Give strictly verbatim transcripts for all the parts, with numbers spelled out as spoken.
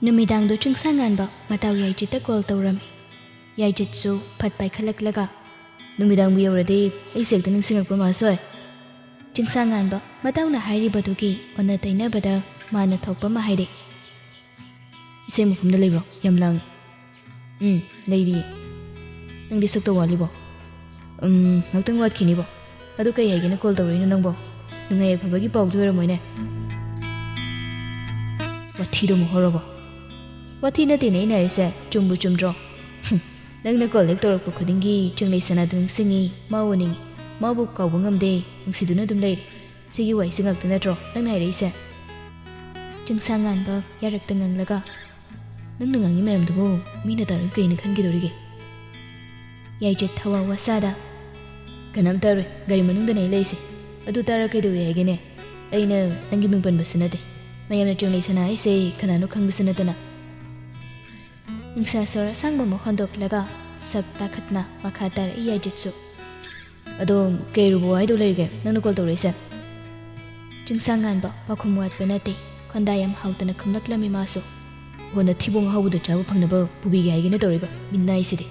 ꯅꯨꯃꯤꯗꯥꯡꯗꯣ ꯆꯤꯡꯁꯥꯡꯉꯥꯟꯕ ꯃꯇꯥꯎ ꯌꯥꯏꯖꯤꯠꯇ call ꯇꯧꯔꯝꯃꯤ꯫ ꯌꯥꯏꯖꯤꯠꯁꯨ ꯐꯠ ꯄꯥꯏꯈꯠꯂꯛꯂꯒ, "ꯅꯨꯃꯤꯗꯥꯡꯕꯨ ꯌꯧꯔꯗꯤ ꯑꯩ ꯁꯦꯛꯇ ꯅꯤꯡꯁꯤꯡꯉꯛꯄ ꯃꯥꯁꯣꯏ?" ꯆꯤꯡꯁꯥꯡꯉꯥꯟꯕ ꯃꯇꯥꯎꯅ ꯍꯥꯏꯔꯤꯕꯗꯨꯒꯤ ꯑꯣꯟꯅ ꯇꯩꯅꯕꯗ ꯃꯥꯅ ꯊꯣꯛꯄ ꯑꯃ ꯍꯥꯏꯔꯛꯏ꯫ "ꯏꯁꯩ ꯃꯐꯝꯗ ꯂꯩꯕ꯭ꯔꯣ? ꯌꯥꯝ ꯂꯥꯡꯉꯤ꯫" "ꯎꯝ, ꯂꯩꯔꯤꯌꯦ꯫ ꯅꯪꯗꯤ ꯁꯛꯇꯧ ꯋꯥꯠꯂꯤꯕꯣ?" "ꯎꯝ, ꯉꯥꯛꯇꯪ ꯋꯥꯠꯈꯤꯅꯤꯕꯣ꯫ ꯑꯗꯨ ꯀꯩ ꯍꯥꯏꯒꯦꯅ ꯀꯣꯜ ꯇꯧꯔꯛꯏꯅꯣ ꯅꯪꯕꯣ? ꯅꯨꯡꯉꯥꯏ ꯌꯥꯏꯐꯕꯒꯤ ꯄꯥꯎꯗꯤ ꯑꯣꯏꯔꯝꯃꯣꯏꯅꯦ?" "ꯋꯥꯊꯤꯗꯣ ꯑꯃꯨꯛ ꯍꯧꯔꯕꯣ?" "ꯋꯥꯊꯤ ꯅꯠꯇꯦꯅꯦ ꯑꯩꯅ ꯍꯥꯏꯔꯤꯁꯦ, ꯆꯨꯝꯕꯨ ꯆꯨꯝꯗ꯭ꯔꯣ?" "ꯍꯨꯝ, ꯅꯪꯅ ꯀꯣꯜ ꯍꯦꯛ ꯇꯧꯔꯛꯄ ꯈꯨꯗꯤꯡꯒꯤ ꯆꯤꯡꯂꯩ ꯁꯅꯥꯗꯨ ꯅꯤꯡꯁꯤꯡꯉꯤ, ꯃꯥ ꯎꯅꯤꯡꯉꯤ, ꯃꯥꯕꯨ ꯀꯥꯎꯕ ꯉꯝꯗꯦ, ꯅꯨꯡꯁꯤꯗꯨꯅ ꯑꯗꯨꯝ ꯂꯩꯔꯦ꯫ ꯁꯤꯒꯤ ꯋꯥꯍꯩꯁꯦ ꯉꯥꯛꯇ ꯅꯠꯇ꯭ꯔꯣ ꯅꯪꯅ ꯍꯥꯏꯔꯛꯏꯁꯦ?" ꯆꯤꯡꯁꯥꯡꯉꯥꯟꯕ ꯌꯥꯔꯛꯇ ꯉꯪꯂꯒ, "ꯅꯪꯅ ꯉꯥꯡꯉꯤ ꯃꯌꯥꯝꯗꯨꯕꯨ ꯃꯤꯅ ꯇꯥꯔꯒ ꯀꯩꯅ ꯈꯟꯈꯤꯗꯧꯔꯤꯒꯦ?" ꯌꯥꯏꯖꯤꯠ ꯊꯋꯥ ꯋꯥꯁꯥꯗ, "ꯀꯅꯥꯝ ꯇꯥꯔꯣꯏ, ꯒꯥꯔꯤ ꯃꯅꯨꯡꯗꯅꯦ ꯑꯩ ꯂꯩꯁꯦ꯫ ꯑꯗꯨ ꯇꯥꯔ ꯀꯩꯗꯧꯋꯦ ꯍꯥꯏꯒꯦꯅꯦ? ꯑꯩꯅ ꯅꯪꯒꯤ ꯃꯤꯡ ꯄꯟꯕꯁꯨ ꯅꯠꯇꯦ꯫ ꯃꯌꯥꯝꯅ ꯆꯤꯡꯂꯩ ꯁꯅꯥ ꯍꯥꯏꯁꯦ ꯀꯅꯥꯅꯣ ꯈꯪꯕꯁꯨ ꯅꯠꯇꯅ꯫" ꯅꯨꯡꯁꯥ ꯁꯣꯔ ꯑꯁꯥꯡꯕ ꯑꯃ ꯍꯣꯟꯗꯣꯛꯂꯒ ꯁꯛ ꯇꯥꯈꯠꯅ ꯃꯈꯥ ꯇꯥꯔꯛꯏ ꯌꯥꯏꯖꯤꯠꯁꯨ꯫ "ꯑꯗꯣ ꯀꯩ ꯑꯔꯨꯕ ꯋꯥ ꯍꯥꯏꯗꯧ ꯂꯩꯔꯤꯒꯦ ꯅꯪꯅ ꯀꯣꯜ ꯇꯧꯔꯛꯏꯁꯦ?" ꯆꯤꯡꯁꯥꯡꯉꯥꯟꯕ ꯄꯥꯎꯈꯨꯝ ꯋꯥꯠꯄ ꯅꯠꯇꯦ, ꯈꯣꯟꯗꯥ ꯌꯥꯝ ꯍꯥꯎꯇꯅ ꯈꯨꯝꯂꯛꯂꯝꯃꯤ ꯃꯥꯁꯨ꯫ "ꯍꯣ, ꯅꯊꯤꯕꯣꯡ ꯑꯍꯥꯎꯕꯗꯣ ꯆꯥꯕ ꯐꯪꯅꯕ ꯄꯨꯕꯤꯒꯦ ꯍꯥꯏꯒꯦꯅ ꯇꯧꯔꯤꯕ ꯃꯤꯅꯥꯏꯁꯤꯗꯤ꯫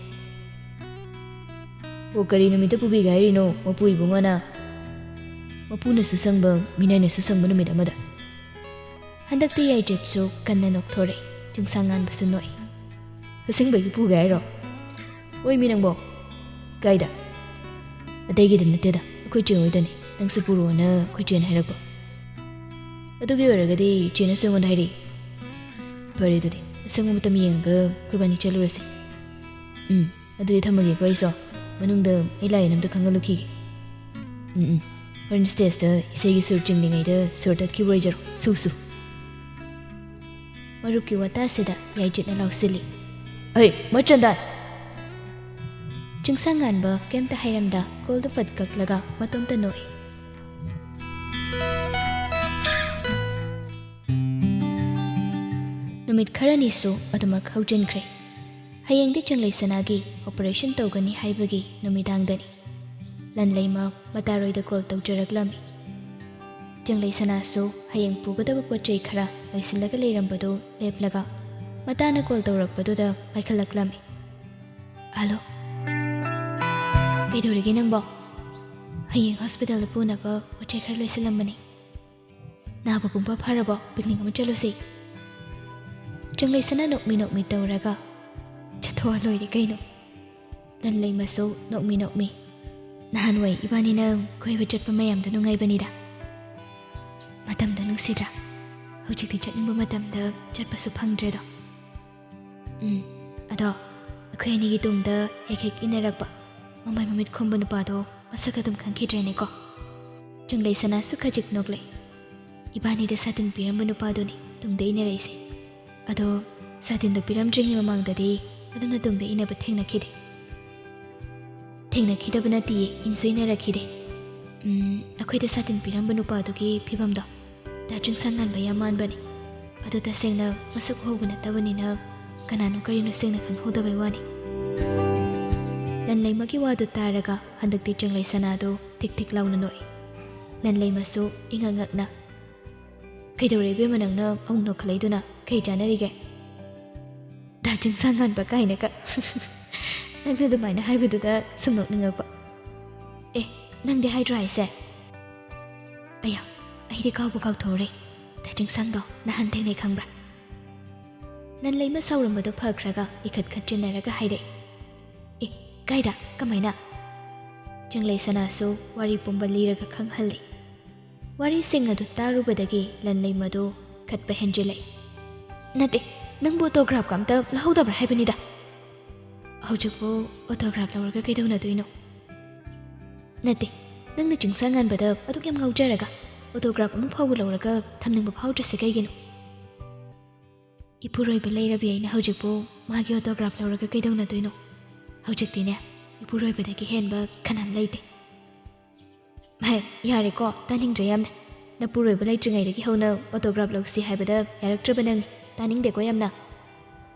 ꯑꯣ, ꯀꯔꯤ ꯅꯨꯃꯤꯠꯇ ꯄꯨꯕꯤꯒꯦ ꯍꯥꯏꯔꯤꯅꯣ ꯃꯄꯨ ꯏꯕꯨꯡꯉꯣꯅ? ꯃꯄꯨꯅꯁꯨ ꯁꯪꯕ, ꯃꯤꯅꯥꯏꯅꯁꯨ ꯁꯪꯕ ꯅꯨꯃꯤꯠ ꯑꯃꯗ꯫" ꯍꯟꯗꯛꯇꯤ ꯌꯥꯏꯖꯤꯠꯁꯨ ꯀꯟꯅ ꯅꯣꯛꯊꯣꯔꯛꯏ, ꯆꯤꯡꯁꯥꯡꯉꯥꯟꯕꯁꯨ ꯅꯣꯛꯏ꯫ "ꯑꯁꯦꯡꯕꯒꯤ ꯄꯨꯒꯦ ꯍꯥꯏꯔꯣ? ꯑꯣꯏ ꯃꯤ ꯅꯪꯕꯣ, ꯀꯥꯏꯗ?" "ꯑꯇꯩꯒꯤꯗ ꯅꯠꯇꯦꯗ, ꯑꯩꯈꯣꯏ ꯆꯦ ꯍꯣꯏꯗꯅꯤ꯫ ꯅꯪꯁꯨ ꯄꯨꯔꯛꯑꯣꯅ ꯑꯩꯈꯣꯏ ꯆꯦꯅ ꯍꯥꯏꯔꯛꯄ꯫ ꯑꯗꯨꯒꯤ ꯑꯣꯏꯔꯒꯗꯤ ꯆꯦꯅꯁꯨ ꯑꯩꯉꯣꯟꯗ ꯍꯥꯏꯔꯛꯏ꯫" "ꯐꯔꯦ ꯑꯗꯨꯗꯤ, ꯑꯁꯪꯕ ꯃꯇꯝ ꯌꯦꯡꯉꯒ ꯑꯩꯈꯣꯏꯕꯥꯅꯤ ꯆꯠꯂꯨꯔꯁꯤ꯫" "ꯎꯝ, ꯑꯗꯨꯗꯤ ꯊꯝꯃꯒꯦꯀꯣ ꯑꯩꯁꯨ꯫ ꯃꯅꯨꯡꯗ ꯑꯩ ꯂꯥꯏꯟ ꯑꯝꯇ ꯈꯪꯍꯜꯂꯨꯈꯤꯒꯦ꯫" "ꯎꯝ, ꯎꯝ꯫ ꯍꯣꯔꯦꯟ ꯁ꯭ꯇꯦꯖꯇ ꯏꯁꯩꯒꯤ ꯁꯨꯔ ꯆꯤꯡꯂꯤꯉꯩꯗ ꯁꯣꯔ ꯇꯠꯈꯤꯕ ꯑꯣꯏꯖꯔꯣ꯫ ꯁꯨ, ꯁꯨ꯫" ꯃꯔꯨꯞꯀꯤ ꯋꯥꯇꯥꯁꯤꯗ ꯌꯥꯏꯖꯤꯠꯅ ꯂꯥꯎꯁꯤꯜꯂꯤ, "ꯑꯩ, ꯃꯆꯟꯗꯥꯟ!" ꯆꯤꯡꯁꯥꯡꯉꯥꯟꯕ ꯀꯩꯝꯇ ꯍꯥꯏꯔꯝꯗ ꯀꯣꯜꯗꯨ ꯐꯠ ꯀꯛꯂꯒ ꯃꯇꯣꯝꯇ ꯅꯣꯛꯏ꯫ ꯅꯨꯃꯤꯠ ꯈꯔꯅꯤꯁꯨ ꯑꯗꯨꯃꯛ ꯍꯧꯖꯤꯟꯈ꯭ꯔꯦ꯫ ꯍꯌꯦꯡꯗꯤ ꯆꯤꯡꯂꯩ ꯁꯅꯥꯒꯤ ꯑꯣꯄꯔꯦꯁꯟ ꯇꯧꯒꯅꯤ ꯍꯥꯏꯕꯒꯤ ꯅꯨꯃꯤꯗꯥꯡꯗꯅꯤ꯫ ꯂꯟꯂꯩꯃ ꯃꯇꯥꯔꯣꯏꯗ ꯀꯣꯜ ꯇꯧꯖꯔꯛꯂꯝꯃꯤ꯫ ꯆꯤꯡꯂꯩ ꯁꯅꯥꯁꯨ ꯍꯌꯦꯡ ꯄꯨꯒꯗꯕ ꯄꯣꯠ ꯆꯩ ꯈꯔ ꯂꯣꯏꯁꯤꯜꯂꯒ ꯂꯩꯔꯝꯕꯗꯨ ꯂꯦꯞꯂꯒ ꯃꯇꯥꯅ ꯀꯣꯜ ꯇꯧꯔꯛꯄꯗꯨꯗ ꯄꯥꯏꯈꯠꯂꯛꯂꯝꯃꯤ꯫ "ꯍꯜꯂꯣ, ꯀꯩꯗꯧꯔꯤꯒꯦ ꯅꯪꯕꯣ?" "ꯍꯌꯦꯡ ꯍꯣꯁꯄꯤꯇꯥꯜꯗ ꯄꯨꯅꯕ ꯄꯣꯠ ꯆꯩ ꯈꯔ ꯂꯣꯏꯁꯤꯜꯂꯝꯕꯅꯤ꯫ ꯅꯥꯕ ꯄꯨꯝꯕ ꯐꯔꯕꯣ? ꯄꯤꯛꯅꯤꯛ ꯑꯃ ꯆꯠꯂꯨꯁꯤ꯫" ꯆꯪꯂꯩꯁꯅꯥ ꯅꯣꯛꯃꯤ ꯅꯣꯛꯃꯤ ꯇꯧꯔꯒ, "ꯆꯠꯊꯣꯛꯑ ꯂꯣꯏꯔꯦ ꯀꯩꯅꯣ꯫" ꯂꯟꯂꯩꯃꯁꯨ ꯅꯣꯛꯃꯤ ꯅꯣꯛꯃꯤ, "ꯅꯍꯥꯟꯋꯥꯏ ꯏꯕꯥꯅꯤꯅ ꯀꯣꯏꯕ ꯆꯠꯄ ꯃꯌꯥꯝꯗꯣ ꯅꯨꯡꯉꯥꯏꯕꯅꯤꯗ꯫ ꯃꯇꯝꯗꯣ ꯅꯨꯡꯁꯤꯗ꯭ꯔꯥ? ꯍꯧꯖꯤꯛꯇꯤ ꯆꯠꯅꯤꯡꯕ ꯃꯇꯝꯗ ꯆꯠꯄꯁꯨ ꯐꯪꯗ꯭ꯔꯦꯗꯣ꯫ ꯎꯝ, ꯑꯗꯣ ꯑꯩꯈꯣꯏ ꯑꯅꯤꯒꯤ ꯇꯨꯡꯗ ꯍꯦꯛ ꯍꯦꯛ ꯏꯟꯅꯔꯛꯄ ꯃꯃꯥꯏ ꯃꯃꯤꯠ ꯈꯨꯝꯕ ꯅꯨꯄꯥꯗꯣ ꯃꯁꯛ ꯑꯗꯨꯝ ꯈꯪꯈꯤꯗ꯭ꯔꯦꯅꯦꯀꯣ?" ꯆꯪꯂꯩꯁꯅꯥꯁꯨ ꯈꯖꯤꯛ ꯅꯣꯛꯂꯦ꯫ "ꯏꯕꯥꯅꯤꯗ ꯁꯥꯇꯤꯟ ꯄꯤꯔꯝꯕ ꯅꯨꯄꯥꯗꯨꯅꯤ ꯇꯨꯡꯗ ꯏꯟꯅꯔꯛꯏꯁꯦ꯫ ꯑꯗꯣ ꯁꯥꯇꯤꯟꯗꯣ ꯄꯤꯔꯝꯗ꯭ꯔꯤꯉꯩ ꯃꯃꯥꯡꯗꯗꯤ ꯑꯗꯨꯝꯅ ꯇꯨꯡꯗ ꯏꯟꯅꯕ ꯊꯦꯡꯅꯈꯤꯗꯦ꯫" "ꯊꯦꯡꯅꯈꯤꯗꯕ ꯅꯠꯇꯤꯌꯦ, ꯏꯟꯁꯨ ꯏꯟꯅꯔꯛꯈꯤꯗꯦ꯫ ꯎꯝ, ꯑꯩꯈꯣꯏꯗ ꯁꯥꯇꯤꯟ ꯄꯤꯔꯝꯕ ꯅꯨꯄꯥꯗꯨꯒꯤ ꯐꯤꯕꯝꯗꯣ ꯗꯥ ꯆꯤꯡꯁꯥꯡ ꯉꯥꯟꯕ ꯌꯥꯝ ꯃꯥꯟꯕꯅꯤ꯫ ꯑꯗꯨ ꯇꯁꯦꯡꯅ ꯃꯁꯛ ꯎꯍꯧꯕ ꯅꯠꯇꯕꯅꯤꯅ ꯀꯅꯥꯅꯣ ꯀꯔꯤꯅꯣ ꯁꯦꯡꯅ ꯈꯪꯍꯧꯗꯕꯩ ꯋꯥꯅꯤ꯫" ꯂꯟꯂꯩꯃꯒꯤ ꯋꯥꯗꯨ ꯇꯥꯔꯒ ꯍꯟꯗꯛꯇꯤ ꯆꯪꯂꯩꯁꯅꯥꯗꯨ ꯊꯤꯛ ꯊꯤꯛ ꯂꯥꯎꯅ ꯅꯣꯛꯏ꯫ ꯂꯟꯂꯩꯃꯁꯨ ꯏꯉꯛ ꯉꯛꯅ, "ꯀꯩꯗꯧꯔꯦ ꯏꯕꯦꯝꯃ, ꯅꯪꯅ ꯑꯃꯨꯛ ꯅꯣꯛꯈꯠꯂꯛꯏꯗꯨꯅ? ꯀꯩ ꯆꯥꯟꯅꯔꯤꯒꯦ?" "ꯗꯥ ꯆꯤꯡꯁꯥꯡ ꯉꯥꯟꯕ ꯀꯥꯏꯅꯒ꯫" "ꯅꯪꯅ ꯑꯗꯨꯃꯥꯏꯅ ꯍꯥꯏꯕꯗꯨꯗ ꯁꯨꯝ ꯅꯣꯛꯅꯤꯡꯉꯛꯄ꯫ ꯑꯦ, ꯅꯪꯗꯤ ꯍꯥꯏꯗ꯭ꯔꯣ ꯍꯥꯏꯁꯦ?" "ꯑꯌꯥ, ꯑꯩꯗꯤ ꯀꯥꯎꯕꯨ ꯀꯥꯎꯊꯣꯛꯎꯔꯦ꯫ ꯗꯥ ꯆꯤꯡꯁꯥꯡꯗꯣ ꯅꯍꯥꯟ ꯊꯦꯡꯅꯩ ꯈꯪꯕ꯭ꯔꯥ?" ꯂꯟꯂꯩꯃ ꯁꯥꯎꯔꯝꯕꯗꯣ ꯐꯈ꯭ꯔꯒ ꯏꯈꯠ ꯈꯠ ꯆꯤꯟꯅꯔꯒ ꯍꯥꯏꯔꯛꯏ꯫ "ꯑꯦ, ꯀꯥꯏꯗ? ꯀꯃꯥꯏꯅ?" ꯆꯪꯂꯩꯁꯅꯥꯁꯨ ꯋꯥꯔꯤ ꯄꯨꯝꯕ ꯂꯤꯔꯒ ꯈꯪꯍꯜꯂꯤ꯫ ꯋꯥꯔꯤꯁꯤꯡ ꯑꯗꯨ ꯇꯥꯔꯨꯕꯗꯒꯤ ꯂꯟꯂꯩꯃꯗꯨ ꯈꯠꯄ ꯍꯦꯟꯖꯤꯜꯂꯛꯏ꯫ "ꯅꯠꯇꯦ, ꯅꯪꯕꯨ autograph-ꯀ ꯑꯝꯇ ꯂꯧꯍꯧꯗꯕ꯭ꯔꯥ ꯍꯥꯏꯕꯅꯤꯗ?" "ꯍꯧꯖꯤꯛꯄꯨ autograph ꯂꯧꯔꯒ ꯀꯩꯗꯧꯅꯗꯣꯏꯅꯣ?" "ꯅꯠꯇꯦ, ꯅꯪꯅ ꯆꯤꯡꯁꯥꯡ ꯉꯥꯟꯕꯗ ꯑꯗꯨꯛ ꯌꯥꯝ ꯉꯥꯎꯖꯔꯒ autograph ꯑꯃ ꯐꯥꯎꯕ ꯂꯧꯔꯒ ꯊꯝꯅꯤꯡꯕ ꯐꯥꯎꯗ꯭ꯔꯤꯁꯦ ꯀꯩꯒꯤꯅꯣ?" "ꯏꯄꯨꯔꯣꯏꯕ ꯂꯩꯔꯕꯤ ꯑꯩꯅ ꯍꯧꯖꯤꯛꯄꯨ ꯃꯥꯒꯤ autograph ꯂꯧꯔꯒ ꯀꯩꯗꯧꯅꯗꯣꯏꯅꯣ? ꯍꯧꯖꯤꯛꯇꯤꯅꯦ, ꯏꯄꯨꯔꯣꯏꯕꯗꯒꯤ ꯍꯦꯟꯕ ꯀꯅꯥꯝ ꯂꯩꯇꯦ꯫" "ꯍꯦ, ꯌꯥꯔꯦꯀꯣ, ꯇꯥꯅꯤꯡꯗ꯭ꯔꯦ ꯌꯥꯝꯅ꯫ ꯅꯄꯨꯔꯣꯏꯕ ꯂꯩꯇ꯭ꯔꯤꯉꯩꯗꯒꯤ ꯍꯧꯅ autograph ꯂꯧꯁꯤ ꯍꯥꯏꯕꯗ ꯌꯥꯔꯛꯇ꯭ꯔꯕ ꯅꯪ꯫ ꯇꯥꯅꯤꯡꯗꯦꯀꯣ ꯌꯥꯝꯅ꯫"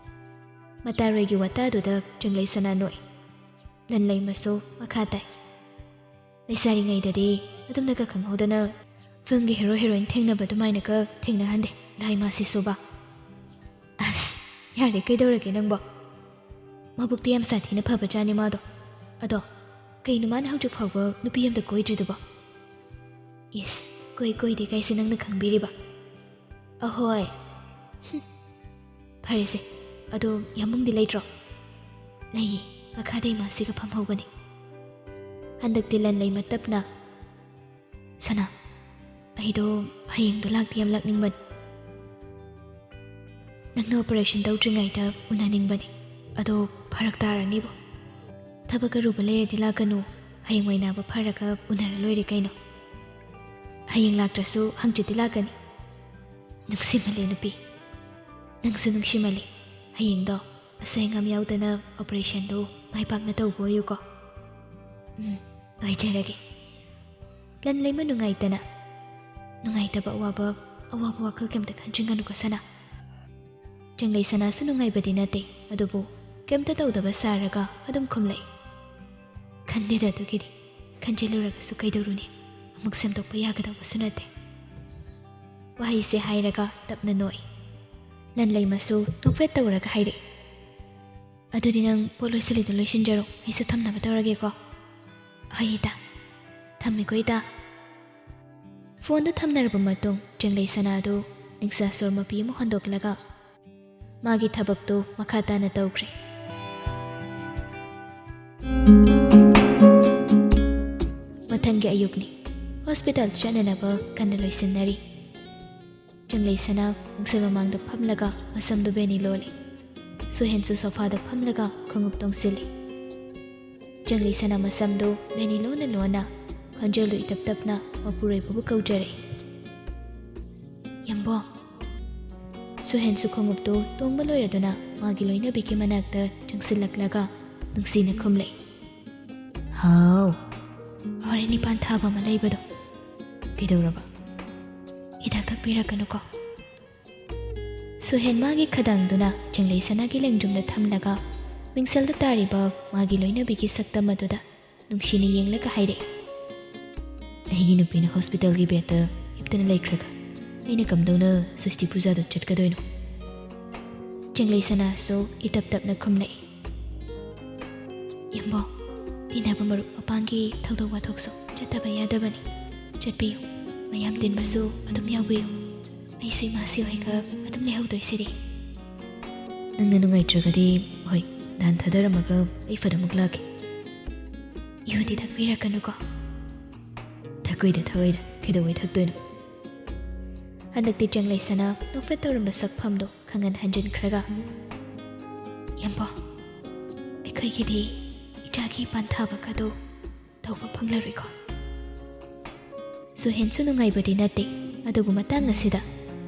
ꯃꯇꯥꯔꯣꯏꯒꯤ ꯋꯥꯇꯥꯗꯨꯗ ꯆꯪꯂꯩꯁꯅꯥ ꯅꯣꯛꯏ꯫ ꯂꯟꯂꯩꯃꯁꯨ ꯃꯈꯥ ꯇꯥꯏ꯫ "ꯂꯩꯁꯥꯔꯤꯉꯩꯗꯗꯤ ꯑꯗꯨꯝꯅꯒ ꯈꯪꯍꯧꯗꯅ film-ꯒꯤ hero heroine ꯊꯦꯡꯅꯕ ꯑꯗꯨꯃꯥꯏꯅꯒ ꯊꯦꯡꯅꯍꯟꯗꯦ, ꯂꯥꯏꯃꯥ ꯁꯤꯁꯨꯕ꯫" "ꯑꯁ, ꯌꯥꯔꯦ, ꯀꯩꯗꯧꯔꯒꯦ ꯅꯪꯕꯣ? ꯃꯕꯨꯛꯇꯤ ꯌꯥꯝ ꯁꯥꯊꯤꯅ ꯐꯕꯖꯥꯠꯅꯤ ꯃꯥꯗꯣ꯫ ꯑꯗꯣ ꯀꯩꯅꯣ ꯃꯥꯅ ꯍꯧꯖꯤꯛ ꯐꯥꯎꯕ ꯅꯨꯄꯤ ꯑꯝꯇ ꯀꯣꯏꯗ꯭ꯔꯤꯗꯨꯕꯣ? ꯏꯁ, ꯀꯣꯏ ꯀꯣꯏꯗꯦ ꯀꯥꯏꯁꯦ ꯅꯪꯅ ꯈꯪꯕꯤꯔꯤꯕ? ꯑꯍꯣꯏ꯫ ꯍꯨꯝ꯫ ꯐꯔꯦꯁꯦ, ꯑꯗꯣ ꯌꯥꯝꯕꯨꯡꯗꯤ ꯂꯩꯇ꯭ꯔꯣ? ꯂꯩꯌꯦ, ꯃꯈꯥꯗ ꯏꯃꯥꯁꯤꯒ ꯐꯝꯍꯧꯕꯅꯤ꯫ ꯍꯟꯗꯛꯇꯤ ꯂꯟ ꯂꯩꯃ ꯇꯞꯅ, "ꯁꯅꯥ, ꯑꯩꯗꯣ ꯍꯌꯦꯡꯗꯣ ꯂꯥꯛꯇꯤ ꯌꯥꯝ ꯂꯥꯛꯅꯤꯡꯕꯅꯤ꯫ ꯅꯪꯅ operation ꯇꯧꯗ꯭ꯔꯤꯉꯩꯗ ꯎꯅꯅꯤꯡꯕꯅꯤ꯫ ꯑꯗꯣ ꯐꯔꯛ ꯇꯥꯔꯅꯤꯕꯣ꯫ ꯊꯕꯛ ꯑꯔꯨꯕ ꯂꯩꯔꯗꯤ ꯂꯥꯛꯀꯅꯨ, ꯍꯌꯦꯡꯋꯥꯏ ꯅꯥꯕ ꯐꯔꯒ ꯎꯅꯔ ꯂꯣꯏꯔꯦ ꯀꯩꯅꯣ꯫ ꯍꯌꯦꯡ ꯂꯥꯛꯇ꯭ꯔꯁꯨ ꯍꯪꯆꯤꯠꯇꯤ ꯂꯥꯛꯀꯅꯤ꯫" ꯅꯨꯡꯁꯤꯃꯜꯂꯦ ꯅꯨꯄꯤ, ꯅꯪꯁꯨ ꯅꯨꯡꯁꯤꯃꯜꯂꯦ꯫ ꯍꯌꯦꯡꯗꯣ ꯑꯁꯣꯏ ꯑꯉꯥꯝ ꯌꯥꯎꯗꯅ operationꯗꯨ ꯃꯥꯏ ꯄꯥꯛꯅ ꯇꯧꯕ ꯑꯣꯏꯌꯨꯀꯣ꯫ ꯎꯝ, ꯑꯣꯏꯖꯔꯒꯦ꯫ ꯂꯟ ꯂꯩꯃ ꯅꯨꯡꯉꯥꯏꯇꯅ, "ꯅꯨꯡꯉꯥꯏꯇꯕ ꯑꯋꯥꯕ, ꯑꯋꯥꯕ ꯋꯥꯈꯜ ꯀꯩꯝꯇ ꯈꯟꯖꯤꯟꯒꯅꯨꯀꯣ ꯁꯅꯥ꯫" ꯆꯪꯂꯩ ꯁꯅꯥꯁꯨ ꯅꯨꯡꯉꯥꯏꯕꯗꯤ ꯅꯠꯇꯦ, ꯑꯗꯨꯕꯨ ꯀꯩꯝꯇ ꯇꯧꯗꯕ ꯁꯥꯔꯒ ꯑꯗꯨꯝ ꯈꯨꯝꯂꯛꯏ꯫ "ꯈꯟꯗꯦꯗ ꯑꯗꯨꯒꯤꯗꯤ, ꯈꯟꯖꯤꯜꯂꯨꯔꯒꯁꯨ ꯀꯩꯗꯧꯔꯨꯅꯤ, ꯑꯃꯨꯛ ꯁꯦꯝꯗꯣꯛꯄ ꯌꯥꯒꯗꯧꯕꯁꯨ ꯅꯠꯇꯦ꯫" ꯋꯥꯍꯩꯁꯦ ꯍꯥꯏꯔꯒ ꯇꯞꯅ ꯅꯣꯛꯏ꯫ ꯂꯟ ꯂꯩꯃꯁꯨ ꯅꯣꯛꯐꯦꯠ ꯇꯧꯔꯒ ꯍꯥꯏꯔꯛꯏ, "ꯑꯗꯨꯗꯤ ꯅꯪ ꯄꯣꯠ ꯂꯣꯏꯁꯤꯜꯂꯤꯗꯣ ꯂꯣꯏꯁꯤꯟꯖꯔꯣ, ꯑꯩꯁꯨ ꯊꯝꯅꯕ ꯇꯧꯔꯒꯦꯀꯣ꯫" "ꯍꯣꯏ ꯏꯇꯥ, ꯊꯝꯃꯦꯀꯣ ꯏꯇꯥ꯫" ꯐꯣꯟꯗꯨ ꯊꯝꯅꯔꯕ ꯃꯇꯨꯡ ꯆꯦꯡꯂꯩ ꯁꯅꯥꯗꯨ ꯅꯤꯡꯁꯥ ꯁꯣꯔ ꯃꯄꯤ ꯑꯃ ꯍꯣꯟꯗꯣꯛꯂꯒ ꯃꯥꯒꯤ ꯊꯕꯛꯇꯨ ꯃꯈꯥ ꯇꯥꯅ ꯇꯧꯈ꯭ꯔꯦ꯫ ꯃꯊꯪꯒꯤ ꯑꯌꯨꯛꯅꯤ꯫ ꯍꯣꯁꯄꯤꯇꯥꯜ ꯆꯠꯅꯅꯕ ꯀꯟꯅ ꯂꯣꯏꯁꯤꯟꯅꯔꯤ꯫ ꯆꯦꯡꯂꯩ ꯁꯅꯥ ꯃꯤꯡꯁꯦꯜ ꯃꯃꯥꯡꯗ ꯐꯝꯂꯒ ꯃꯁꯝꯗꯨ ꯕꯦꯅꯤ ꯂꯣꯜꯂꯤ꯫ ꯁꯨꯍꯦꯟꯁꯨ ꯁꯣꯐꯥꯗ ꯐꯝꯂꯒ ꯈꯣꯡꯎꯞ ꯇꯣꯡꯁꯤꯜꯂꯤ꯫ ꯆꯦꯡꯂꯩ ꯁꯅꯥ ꯃꯁꯝꯗꯨ ꯕꯦꯅꯤ ꯂꯣꯟꯅ ꯂꯣꯟꯅ ꯈꯣꯟꯖꯦꯜꯗꯨ ꯏꯇꯞ ꯇꯞꯅ ꯃꯄꯨꯔꯣꯏꯕꯕꯨ ꯀꯧꯖꯔꯛꯏ꯫ "ꯌꯥꯝꯕꯣ!" ꯁꯨꯍꯦꯟꯁꯨ ꯈꯣꯡꯎꯞꯇꯨ ꯇꯣꯡꯕ ꯂꯣꯏꯔꯗꯨꯅ ꯃꯥꯒꯤ ꯂꯣꯏꯅꯕꯤꯒꯤ ꯃꯅꯥꯛꯇ ꯆꯪꯁꯤꯜꯂꯛꯂꯒ ꯅꯨꯡꯁꯤꯅ ꯈꯨꯝꯂꯛꯏ꯫ "ꯍꯥꯎ, ꯍꯣꯔꯦꯟ ꯅꯤꯄꯥꯟ ꯊꯥꯕ ꯑꯃ ꯂꯩꯕꯗꯣ, ꯀꯩꯗꯧꯔꯕ?" "ꯍꯤꯗꯥꯛ ꯊꯛꯄꯤꯔꯛꯀꯅꯨꯀꯣ꯫" ꯁꯨꯍꯦꯟ ꯃꯥꯒꯤ ꯈꯗꯥꯡꯗꯨꯅ ꯆꯦꯡꯂꯩ ꯁꯅꯥꯒꯤ ꯂꯦꯡꯖꯨꯝꯗ ꯊꯝꯂꯒ ꯃꯤꯡꯁꯦꯜꯗ ꯇꯥꯔꯤꯕ ꯃꯥꯒꯤ ꯂꯣꯏꯅꯕꯤꯒꯤ ꯁꯛꯇꯝ ꯑꯗꯨꯗ ꯅꯨꯡꯁꯤꯅ ꯌꯦꯡꯂꯒ ꯍꯥꯏꯔꯛꯏ, "ꯑꯩꯒꯤ ꯅꯨꯄꯤꯅ ꯍꯣꯁꯄꯤꯇꯥꯜꯒꯤ ꯕꯦꯗꯇ ꯍꯤꯞꯇꯅ ꯂꯩꯈ꯭ꯔꯒ ꯑꯩꯅ ꯀꯝꯗꯧꯅ ꯁ꯭ꯋꯁꯇꯤ ꯄꯨꯖꯥꯗꯣ ꯆꯠꯀꯗꯣꯏꯅꯣ?" ꯆꯦꯡꯂꯩ ꯁꯅꯥꯁꯨ ꯏꯇꯞ ꯇꯞꯅ ꯈꯨꯝꯂꯛꯏ꯫ "ꯌꯥꯝꯕꯣ, ꯇꯤꯟꯅꯕ ꯃꯔꯨꯞ ꯃꯄꯥꯡꯒꯤ ꯊꯧꯗꯣꯛ ꯋꯥꯊꯣꯛꯁꯨ ꯆꯠꯇꯕ ꯌꯥꯗꯕꯅꯤ꯫ ꯆꯠꯄꯤꯌꯨ, ꯃꯌꯥꯝ ꯇꯤꯟꯕꯁꯨ ꯑꯗꯨꯝ ꯌꯥꯎꯕꯤꯌꯨ꯫ ꯑꯩꯁꯨ ꯏꯃꯥꯁꯤ ꯍꯣꯏꯒ ꯑꯗꯨꯝ ꯂꯩꯍꯧꯗꯣꯏꯁꯤꯗꯤ꯫" "ꯅꯪꯅ ꯅꯨꯡꯉꯥꯏꯇ꯭ꯔꯒꯗꯤ, ꯍꯣꯏ, ꯅꯍꯥꯟ ꯊꯥꯗꯔꯝꯃꯒ ꯑꯩ ꯐꯗꯃꯨꯛ ꯂꯥꯛꯀꯦ꯫" "ꯌꯨꯗꯤ ꯊꯛꯄꯤꯔꯛꯀꯅꯨꯀꯣ꯫" "ꯊꯛꯑꯣꯏꯗ, ꯊꯛꯑꯣꯏꯗ, ꯀꯩꯗꯧꯕꯩ ꯊꯛꯇꯣꯏꯅꯣ?" ꯍꯟꯗꯛꯇꯤ ꯆꯦꯡꯂꯩ ꯁꯅꯥ ꯅꯣꯛꯐꯦꯠ ꯇꯧꯔꯝꯕ ꯁꯛꯐꯝꯗꯣ ꯈꯪꯍꯟ ꯍꯟꯖꯤꯟꯈ꯭ꯔꯒ, "ꯌꯥꯝꯕꯣ, ꯑꯩꯈꯣꯏꯒꯤꯗꯤ ꯏꯆꯥꯒꯤ ꯄꯥꯟꯊꯥꯕꯒꯗꯣ ꯇꯧꯕ ꯐꯪꯂꯔꯣꯏꯀꯣ꯫" ꯁꯨꯍꯦꯟꯁꯨ ꯅꯨꯡꯉꯥꯏꯕꯗꯤ ꯅꯠꯇꯦ, ꯑꯗꯨꯕꯨ ꯃꯇꯥꯡ ꯑꯁꯤꯗ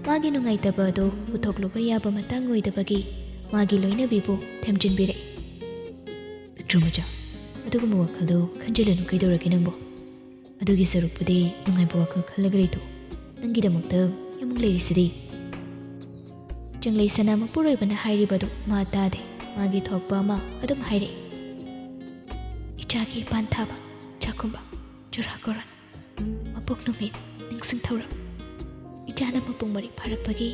ꯃꯥꯒꯤ ꯅꯨꯡꯉꯥꯏꯇꯕ ꯑꯗꯨ ꯄꯨꯊꯣꯛꯂꯨꯕ ꯌꯥꯕ ꯃꯇꯥꯡ ꯑꯣꯏꯗꯕꯒꯤ ꯃꯥꯒꯤ ꯂꯣꯏꯅꯕꯤꯕꯨ ꯊꯦꯝꯖꯤꯟꯕꯤꯔꯛꯏ꯫ "ꯄꯤꯛꯇ꯭ꯔꯨ ꯃꯆꯥ, ꯑꯗꯨꯒꯨꯝꯕ ꯋꯥꯈꯜꯗꯨ ꯈꯟꯖꯤꯜꯂꯅꯨ, ꯀꯩꯗꯧꯔꯒꯦ ꯅꯪꯕꯣ? ꯑꯗꯨꯒꯤ ꯁꯔꯨꯛꯄꯨꯗꯤ ꯅꯨꯡꯉꯥꯏꯕ ꯋꯥꯈꯜ ꯈꯜꯂꯒ ꯂꯩꯊꯣꯛꯎ꯫ ꯅꯪꯒꯤꯗꯃꯛꯇ ꯌꯥꯝꯃꯨꯛ ꯂꯩꯔꯤꯁꯤꯗꯤ꯫" ꯆꯦꯡꯂꯩ ꯁꯅꯥ ꯃꯄꯨꯔꯣꯏꯕꯅ ꯍꯥꯏꯔꯤꯕꯗꯨ ꯃꯥ ꯇꯥꯗꯦ꯫ ꯃꯥꯒꯤ ꯊꯣꯛꯄ ꯑꯃ ꯑꯗꯨꯝ ꯍꯥꯏꯔꯛꯏ꯫ "ꯏꯆꯥꯒꯤ ꯏꯄꯥꯟ ꯊꯥꯕ, ꯆꯥꯛꯈꯨꯝꯕ, ꯆꯨꯔꯥꯀꯣꯔꯣꯟ, ꯃꯄꯣꯛ ꯅꯨꯃꯤꯠ, ꯅꯤꯡꯁꯤꯡ ꯊꯧꯔꯝ, ꯏꯆꯥꯅ ꯃꯄꯨꯡ ꯃꯔꯩ ꯐꯥꯔꯛꯄꯒꯤ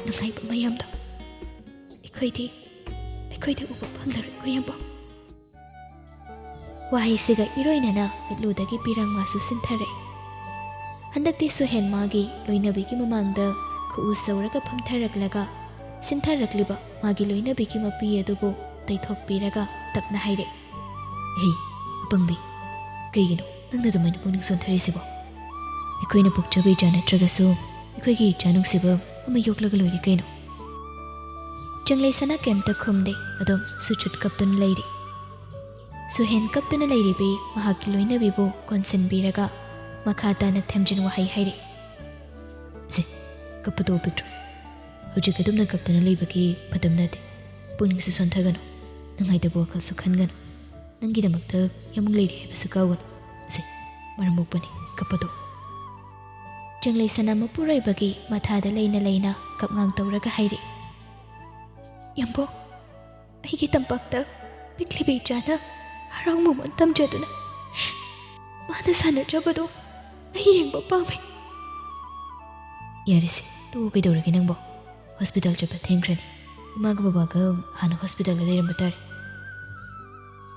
ꯅꯨꯡꯉꯥꯏꯕ ꯃꯌꯥꯝꯗꯣ ꯑꯩꯈꯣꯏꯗꯤ, ꯑꯩꯈꯣꯏꯗꯤ ꯎꯕ ꯐꯪꯂꯔꯣꯏꯀꯣ ꯌꯥꯝꯕꯣ꯫" ꯋꯥꯍꯩꯁꯤꯒ ꯏꯔꯣꯏꯅꯅ ꯃꯤꯠꯂꯨꯗꯒꯤ ꯄꯤꯔꯥꯡ ꯃꯥꯁꯨ ꯁꯤꯟꯊꯔꯛꯏ꯫ ꯍꯟꯗꯛꯇꯤ ꯁꯨꯍꯦꯟ ꯃꯥꯒꯤ ꯂꯣꯏꯅꯕꯤꯒꯤ ꯃꯃꯥꯡꯗ ꯈꯨꯎ ꯁꯧꯔꯒ ꯐꯝꯊꯔꯛꯂꯒ ꯁꯤꯟꯊꯔꯛꯂꯤꯕ ꯃꯥꯒꯤ ꯂꯣꯏꯅꯕꯤꯒꯤ ꯃꯄꯤ ꯑꯗꯨꯕꯨ ꯇꯩꯊꯣꯛꯄꯤꯔꯒ ꯇꯞꯅ ꯍꯥꯏꯔꯛꯏ꯫ "ꯍꯦ, ꯑꯄꯪꯕꯤ, ꯀꯩꯒꯤꯅꯣ ꯅꯪꯅ ꯑꯗꯨꯃꯥꯏꯅ ꯄꯨꯛꯅꯤꯡ ꯁꯣꯟꯊꯔꯤꯁꯤꯕꯣ? ꯑꯩꯈꯣꯏꯅ ꯄꯣꯛꯆꯕ ꯏꯆꯥ ꯅꯠꯇ꯭ꯔꯒꯁꯨ ꯑꯩꯈꯣꯏꯒꯤ ꯏꯆꯥ ꯅꯨꯡꯁꯤꯕ ꯑꯃ ꯌꯣꯛꯂꯒ ꯂꯣꯏꯔꯦ ꯀꯩꯅꯣ?" ꯆꯦꯡꯂꯩ ꯁꯅꯥ ꯀꯩꯝꯇ ꯈꯨꯝꯗꯦ, ꯑꯗꯨꯝ ꯁꯨꯠ ꯁꯨꯠ ꯀꯞꯇꯨꯅ ꯂꯩꯔꯤ꯫ ꯁꯨꯍꯦꯟ ꯀꯞꯇꯨꯅ ꯂꯩꯔꯤꯕꯤ ꯃꯍꯥꯛꯀꯤ ꯂꯣꯏꯅꯕꯤꯕꯨ ꯀꯣꯟꯁꯤꯟꯕꯤꯔꯒ ꯃꯈꯥ ꯇꯥꯅ ꯊꯦꯝꯖꯤꯟ ꯋꯥꯍꯩ ꯍꯥꯏꯔꯛꯏ꯫ "ꯁꯦ, ꯀꯞꯄ ꯇꯣꯛꯑꯣ ꯄꯤꯛꯇ꯭ꯔꯨ꯫ ꯍꯧꯖꯤꯛ ꯑꯗꯨꯝꯅ ꯀꯞꯇꯨꯅ ꯂꯩꯕꯒꯤ ꯃꯇꯝ ꯅꯠꯇꯦ꯫ ꯄꯨꯛꯅꯤꯡꯁꯨ ꯁꯣꯟꯊꯒꯅꯨ, ꯅꯨꯡꯉꯥꯏꯇꯕ ꯋꯥꯈꯜꯁꯨ ꯈꯟꯒꯅꯨ꯫ ꯅꯪꯒꯤꯗꯃꯛꯇ ꯌꯥꯝꯃꯨꯛ ꯂꯩꯔꯤ ꯍꯥꯏꯕꯁꯨ ꯀꯥꯎꯒꯅꯨ꯫ ꯁꯦ, ꯃꯔꯝ ꯃꯣꯛꯄꯅꯤ, ꯀꯞꯄ ꯇꯣꯛꯑꯣ꯫" ꯆꯦꯡꯂꯩ ꯁꯅꯥ ꯃꯄꯨꯔꯣꯏꯕꯒꯤ ꯃꯊꯥꯗ ꯂꯩꯅ ꯂꯩꯅ ꯀꯞꯉꯥꯡ ꯇꯧꯔꯒ ꯍꯥꯏꯔꯛꯏ꯫ "ꯌꯥꯝꯕꯣ, ꯑꯩꯒꯤ ꯇꯝꯄꯥꯛꯇ ꯄꯤꯛꯂꯤꯕ ꯏꯆꯥꯅ ꯍꯔꯥꯎ ꯃꯃꯣꯟ ꯇꯝꯖꯗꯨꯅ ꯃꯥꯅ ꯁꯥꯟꯅꯖꯕꯗꯣ ꯑꯩ ꯌꯦꯡꯕ ꯄꯥꯝꯃꯤ꯫" "ꯌꯥꯔꯦꯁꯦ, ꯇꯣꯛꯑꯣ, ꯀꯩꯗꯧꯔꯒꯦ ꯅꯪꯕꯣ? ꯍꯣꯁꯄꯤꯇꯥꯜ ꯆꯠꯄ ꯊꯦꯡꯈ꯭ꯔꯅꯤ꯫ ꯏꯃꯥꯒ ꯕꯕꯥꯒ ꯍꯥꯟꯅ ꯍꯣꯁꯄꯤꯇꯥꯜꯗ ꯂꯩꯔꯝꯕ ꯇꯥꯔꯦ꯫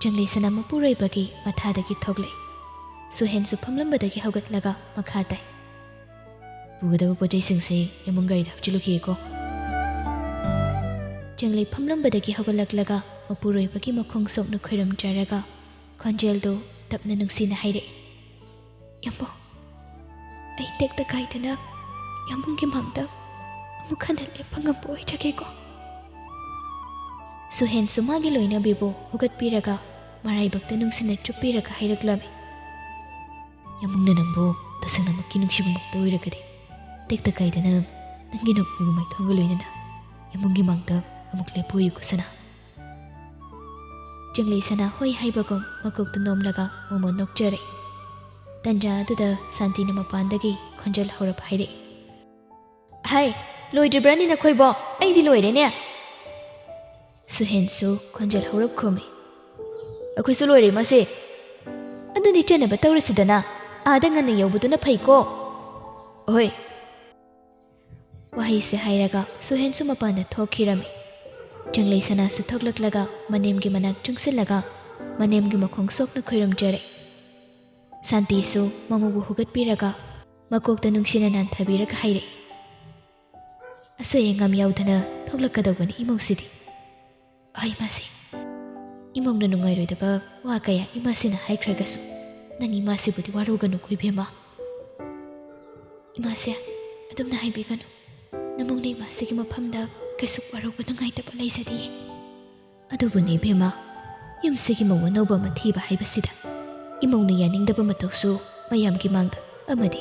ꯆꯪꯂꯩꯁꯅꯥ ꯃꯄꯨꯔꯣꯏꯕꯒꯤ ꯃꯊꯥꯗꯒꯤ ꯊꯣꯛꯂꯛꯏ꯫ ꯁꯨꯍꯦꯟꯁꯨ ꯐꯝꯂꯝꯕꯗꯒꯤ ꯍꯧꯒꯠꯂꯒ ꯃꯈꯥ ꯇꯥꯏ꯫ "ꯄꯨꯒꯗꯕ ꯄꯣꯠ ꯆꯩꯁꯤꯡꯁꯦ ꯌꯥꯝꯕꯨꯡ ꯒꯥꯔꯤꯗ ꯍꯥꯞꯆꯤꯜꯂꯨꯈꯤꯒꯦꯀꯣ꯫" ꯆꯪꯂꯩ ꯐꯝꯂꯝꯕꯗꯒꯤ ꯍꯧꯒꯠꯂꯛꯂꯒ ꯃꯄꯨꯔꯣꯏꯕꯒꯤ ꯃꯈꯣꯡ ꯁꯣꯛꯅ ꯈꯣꯏꯔꯝꯖꯔꯒ ꯈꯣꯟꯖꯦꯜꯗꯨ ꯇꯞꯅ ꯅꯨꯡꯁꯤꯅ ꯍꯥꯏꯔꯛꯏ, "ꯌꯥꯝꯕꯨꯡ, ꯑꯩ ꯇꯦꯛꯇ ꯀꯥꯏꯗꯅ ꯌꯥꯝꯕꯨꯡꯒꯤ ꯃꯥꯡꯗ ꯑꯃꯨꯛ ꯍꯟꯅ ꯂꯦꯞꯄ ꯉꯝꯕ ꯑꯣꯏꯖꯒꯦꯀꯣ꯫" ꯁꯨꯍꯦꯟꯁꯨ ꯃꯥꯒꯤ ꯂꯣꯏꯅꯕꯤꯕꯨ ꯍꯧꯒꯠꯄꯤꯔꯒ ꯃꯔꯥꯏꯕꯛꯇ ꯅꯨꯡꯁꯤꯅ ꯆꯨꯞꯄꯤꯔꯒ ꯍꯥꯏꯔꯛꯂꯝꯃꯤ, "ꯌꯥꯝꯕꯨꯡꯅ ꯅꯪꯕꯨ ꯇꯁꯦꯡꯅꯃꯛꯀꯤ ꯅꯨꯡꯁꯤꯕꯃꯛꯇ ꯑꯣꯏꯔꯒꯗꯤ ꯇꯦꯛꯇ ꯀꯥꯏꯗꯅ ꯅꯪꯒꯤ ꯅꯣꯛꯃꯤꯕ ꯃꯥꯏꯊꯣꯡꯒ ꯂꯣꯏꯅꯅ ꯌꯥꯝꯕꯨꯡꯒꯤ ꯃꯥꯡꯗ ꯑꯃꯨꯛ ꯂꯦꯞꯄ ꯑꯣꯏꯌꯨꯀꯣ ꯁꯅꯥ꯫" ꯆꯪꯂꯩ ꯁꯅꯥ ꯍꯣꯏ ꯍꯥꯏꯕꯒꯨꯝ ꯃꯀꯣꯛꯇꯨ ꯅꯣꯝꯂꯒ ꯃꯣꯃꯣꯟ ꯅꯣꯛꯆꯔꯛꯏ꯫ ꯇꯟꯖꯥ ꯑꯗꯨꯗ ꯁꯥꯟꯇꯤꯅ ꯃꯄꯥꯟꯗꯒꯤ ꯈꯣꯟꯖꯦꯜ ꯍꯧꯔꯞ ꯍꯥꯏꯔꯛꯏ, "ꯍꯥꯏ, ꯂꯣꯏꯗ꯭ꯔꯤꯕ꯭ꯔꯅꯤ ꯅꯈꯣꯏꯕꯣ? ꯑꯩꯗꯤ ꯂꯣꯏꯔꯦꯅꯦ꯫" ꯁꯨꯍꯦꯟꯁꯨ ꯈꯣꯟꯖꯦꯜ ꯍꯧꯔꯞ ꯈꯨꯝꯃꯤ, "ꯑꯩꯈꯣꯏꯁꯨ ꯂꯣꯏꯔꯦ ꯏꯃꯥꯁꯦ꯫" "ꯑꯗꯨꯗꯤ ꯆꯠꯅꯕ ꯇꯧꯔꯁꯤꯗꯅ, ꯑꯥꯗ ꯉꯟꯅ ꯌꯧꯕꯗꯨꯅ ꯐꯩꯀꯣ꯫" "ꯑꯍꯣꯏ꯫" ꯋꯥꯍꯩꯁꯦ ꯍꯥꯏꯔꯒ ꯁꯨꯍꯦꯟꯁꯨ ꯃꯄꯥꯟꯗ ꯊꯣꯛꯈꯤꯔꯝꯃꯤ꯫ ꯆꯪꯂꯩ ꯁꯅꯥꯁꯨ ꯊꯣꯛꯂꯛꯂꯒ ꯃꯅꯦꯝꯒꯤ ꯃꯅꯥꯛ ꯆꯪꯁꯤꯜꯂꯒ ꯃꯅꯦꯝꯒꯤ ꯃꯈꯣꯡ ꯁꯣꯛꯅ ꯈꯣꯏꯔꯝꯖꯔꯦ꯫ ꯁꯥꯟꯇꯤꯁꯨ ꯃꯃꯧꯕꯨ ꯍꯧꯒꯠꯄꯤꯔꯒ ꯃꯀꯣꯛꯇ ꯅꯨꯡꯁꯤꯅ ꯅꯥꯟꯊꯕꯤꯔꯒ ꯍꯥꯏꯔꯛꯏ, "ꯑꯁꯣꯏ ꯑꯉꯥꯝ ꯌꯥꯎꯗꯅ ꯊꯣꯛꯂꯛꯀꯗꯧꯕꯅꯤ ꯏꯃꯧꯁꯤꯗꯤ꯫" "ꯍꯣꯏ ꯏꯃꯥꯁꯤ, ꯏꯃꯧꯅ ꯅꯨꯡꯉꯥꯏꯔꯣꯏꯗꯕ ꯋꯥ ꯀꯌꯥ ꯏꯃꯥꯁꯤꯅ ꯍꯥꯏꯈ꯭ꯔꯒꯁꯨ ꯅꯪ ꯏꯃꯥꯁꯤꯕꯨꯗꯤ ꯋꯥꯔꯧꯒꯅꯨꯀꯣ ꯏꯕꯦꯝꯃ꯫" "ꯏꯃꯥꯁꯦ, ꯑꯗꯨꯝꯅ ꯍꯥꯏꯕꯤꯒꯅꯨ꯫ ꯅꯃꯧꯅ ꯏꯃꯥꯁꯤꯒꯤ ꯃꯐꯝꯗ ꯀꯩꯁꯨ ꯋꯥꯔꯧꯕ ꯅꯨꯡꯉꯥꯏꯇꯕ ꯂꯩꯖꯗꯤꯌꯦ꯫" "ꯑꯗꯨꯕꯨꯅꯦ ꯏꯕꯦꯝꯃ, ꯌꯨꯝꯁꯤꯒꯤ ꯃꯧ ꯑꯅꯧꯕ ꯑꯃ ꯊꯤꯕ ꯍꯥꯏꯕꯁꯤꯗ ꯏꯃꯧꯅ ꯌꯥꯅꯤꯡꯗꯕ ꯃꯇꯧꯁꯨ ꯃꯌꯥꯝꯒꯤ ꯃꯥꯡꯗ ꯑꯃꯗꯤ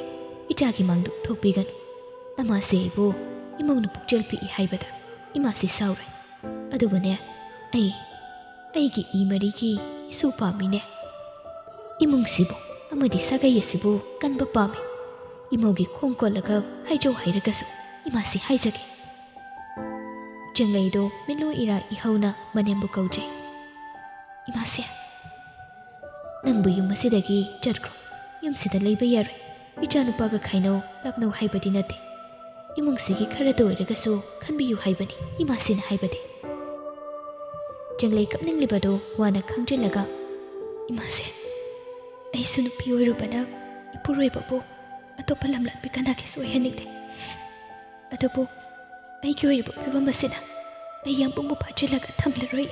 ꯏꯆꯥꯒꯤ ꯃꯥꯡꯗ ꯊꯣꯛꯄꯤꯒꯅꯨ꯫ ꯅꯃꯥꯁꯦ ꯑꯩꯕꯨ ꯏꯃꯧꯅ ꯄꯨꯛꯆꯦꯜ ꯄꯤꯛꯏ ꯍꯥꯏꯕꯗ ꯏꯃꯥꯁꯤ ꯁꯥꯎꯔꯣꯏ꯫ ꯑꯗꯨꯕꯨꯅꯦ, ꯑꯩ, ꯑꯩꯒꯤ ꯏ ꯃꯔꯤꯒꯤ ꯏꯁꯨ ꯄꯥꯝꯃꯤꯅꯦ꯫ ꯏꯃꯨꯡꯁꯤꯕꯨ ꯑꯃꯗꯤ ꯁꯥꯒꯩ ꯑꯁꯤꯕꯨ ꯀꯟꯕ ꯄꯥꯝꯃꯤ꯫ ꯏꯃꯧꯒꯤ ꯈꯣꯡ ꯀꯣꯜꯂꯒ ꯍꯥꯏꯖꯧ ꯍꯥꯏꯔꯒꯁꯨ ꯏꯃꯥꯁꯤ ꯍꯥꯏꯖꯒꯦ꯫" ꯆꯦꯡꯂꯩꯗꯣ ꯃꯤꯠꯂꯨ ꯏꯔꯥ ꯏꯍꯧꯅ ꯃꯅꯦꯝꯕꯨ ꯀꯧꯖꯩ꯫ "ꯏꯃꯥꯁꯦ, ꯅꯪꯕꯨ ꯌꯨꯝ ꯑꯁꯤꯗꯒꯤ ꯆꯠꯈ꯭ꯔꯣ꯫ ꯌꯨꯝꯁꯤꯗ ꯂꯩꯕ ꯌꯥꯔꯣꯏ꯫ ꯏꯆꯥꯅꯨꯄꯥꯒ ꯈꯥꯏꯅꯧ ꯂꯥꯞꯅꯧ ꯍꯥꯏꯕꯗꯤ ꯅꯠꯇꯦ꯫ ꯏꯃꯨꯡꯁꯤꯒꯤ ꯈꯔꯗ ꯑꯣꯏꯔꯒꯁꯨ ꯈꯟꯕꯤꯌꯨ ꯍꯥꯏꯕꯅꯤ ꯏꯃꯥꯁꯤꯅ ꯍꯥꯏꯕꯗꯤ꯫ ꯆꯦꯡꯂꯩ ꯀꯞꯅꯤꯡꯂꯤꯕꯗꯨ ꯋꯥꯅ ꯈꯪꯖꯤꯜꯂꯒ, "ꯏꯃꯥꯁꯦ, ꯑꯩꯁꯨ ꯅꯨꯄꯤ ꯑꯣꯏꯔꯨꯕꯅ ꯏꯄꯨꯔꯣꯏꯕꯕꯨ ꯑꯇꯣꯞꯄ ꯂꯝꯂꯥꯟꯕꯤ ꯀꯅꯥꯒꯤꯁꯨ ꯑꯣꯏꯍꯟꯅꯤꯡꯗꯦ꯫ ꯑꯗꯨꯕꯨ ꯑꯩꯒꯤ ꯑꯣꯏꯔꯤꯕ ꯐꯤꯕꯝ ꯑꯁꯤꯗ ꯑꯩ ꯌꯥꯝꯕꯨꯡꯕꯨ ꯐꯥꯖꯤꯜꯂꯒ ꯊꯝꯂꯔꯣꯏ꯫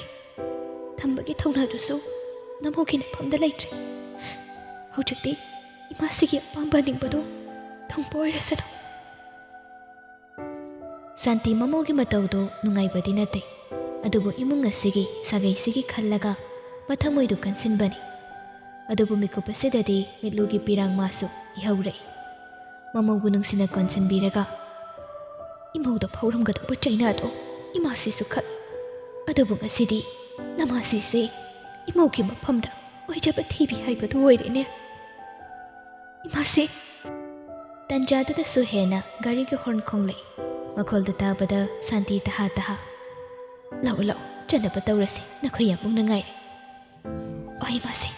ꯊꯝꯕꯒꯤ ꯊꯧꯅꯥꯗꯨꯁꯨ ꯅꯃꯧꯒꯤ ꯅꯐꯝꯗ ꯂꯩꯇ꯭ꯔꯦ꯫ ꯍꯧꯖꯤꯛꯇꯤ ꯏꯃꯥꯁꯤꯒꯤ ꯑꯄꯥꯝꯕ ꯑꯅꯤꯡꯕꯗꯨ ꯊꯨꯡꯕ ꯑꯣꯏꯔꯁꯅꯨ"꯫ ꯁꯥꯟꯇꯤ ꯃꯃꯧꯒꯤ ꯃꯇꯧꯗꯨ ꯅꯨꯡꯉꯥꯏꯕꯗꯤ ꯅꯠꯇꯦ, ꯑꯗꯨꯕꯨ ꯏꯃꯨꯡ ꯑꯁꯤꯒꯤ ꯁꯥꯒꯩꯁꯤꯒꯤ ꯈꯜꯂꯒ ꯃꯊꯃꯣꯏꯗꯨ ꯀꯟꯁꯤꯟꯕꯅꯤ꯫ ꯑꯗꯨꯕꯨ ꯃꯤꯀꯨꯞ ꯑꯁꯤꯗꯗꯤ ꯃꯤꯠꯂꯨꯒꯤ ꯄꯤꯔꯥꯡ ꯃꯥꯁꯨ ꯏꯍꯧꯔꯦ꯫ ꯃꯃꯧꯕꯨ ꯅꯨꯡꯁꯤꯅ ꯀꯣꯟꯁꯤꯟꯕꯤꯔꯒ, "ꯏꯃꯧꯗ ꯐꯥꯎꯔꯝꯒꯗꯧꯕ ꯆꯩꯅꯥꯗꯣ ꯏꯃꯥꯁꯤꯁꯨ ꯈꯛ꯫ ꯑꯗꯨꯕꯨ ꯉꯁꯤꯗꯤ ꯅꯃꯥꯁꯤꯁꯦ ꯏꯃꯧꯒꯤ ꯃꯐꯝꯗ ꯑꯣꯏꯖꯕ ꯊꯤꯕꯤ ꯍꯥꯏꯕꯗꯨ ꯑꯣꯏꯔꯦꯅꯦ꯫ ꯏꯃꯥꯁꯤ!" ꯇꯟꯖꯥꯗꯨꯗꯁꯨ ꯍꯦꯟꯅ ꯒꯥꯔꯤꯒꯤ ꯍꯣꯔꯟ ꯈꯣꯡꯂꯛꯏ꯫ ꯃꯈꯣꯜꯗꯨ ꯇꯥꯕꯗ ꯁꯥꯟꯇꯤ ꯇꯍꯥ ꯇꯍꯥ, "ꯂꯥꯛꯑꯣ, ꯂꯥꯛꯑꯣ, ꯆꯠꯅꯕ ꯇꯧꯔꯁꯤ, ꯅꯈꯣꯏ ꯌꯥꯝꯕꯨꯡꯅ ꯉꯥꯏꯔꯦ꯫ ꯑꯣ ꯏꯃꯥꯁꯤ!"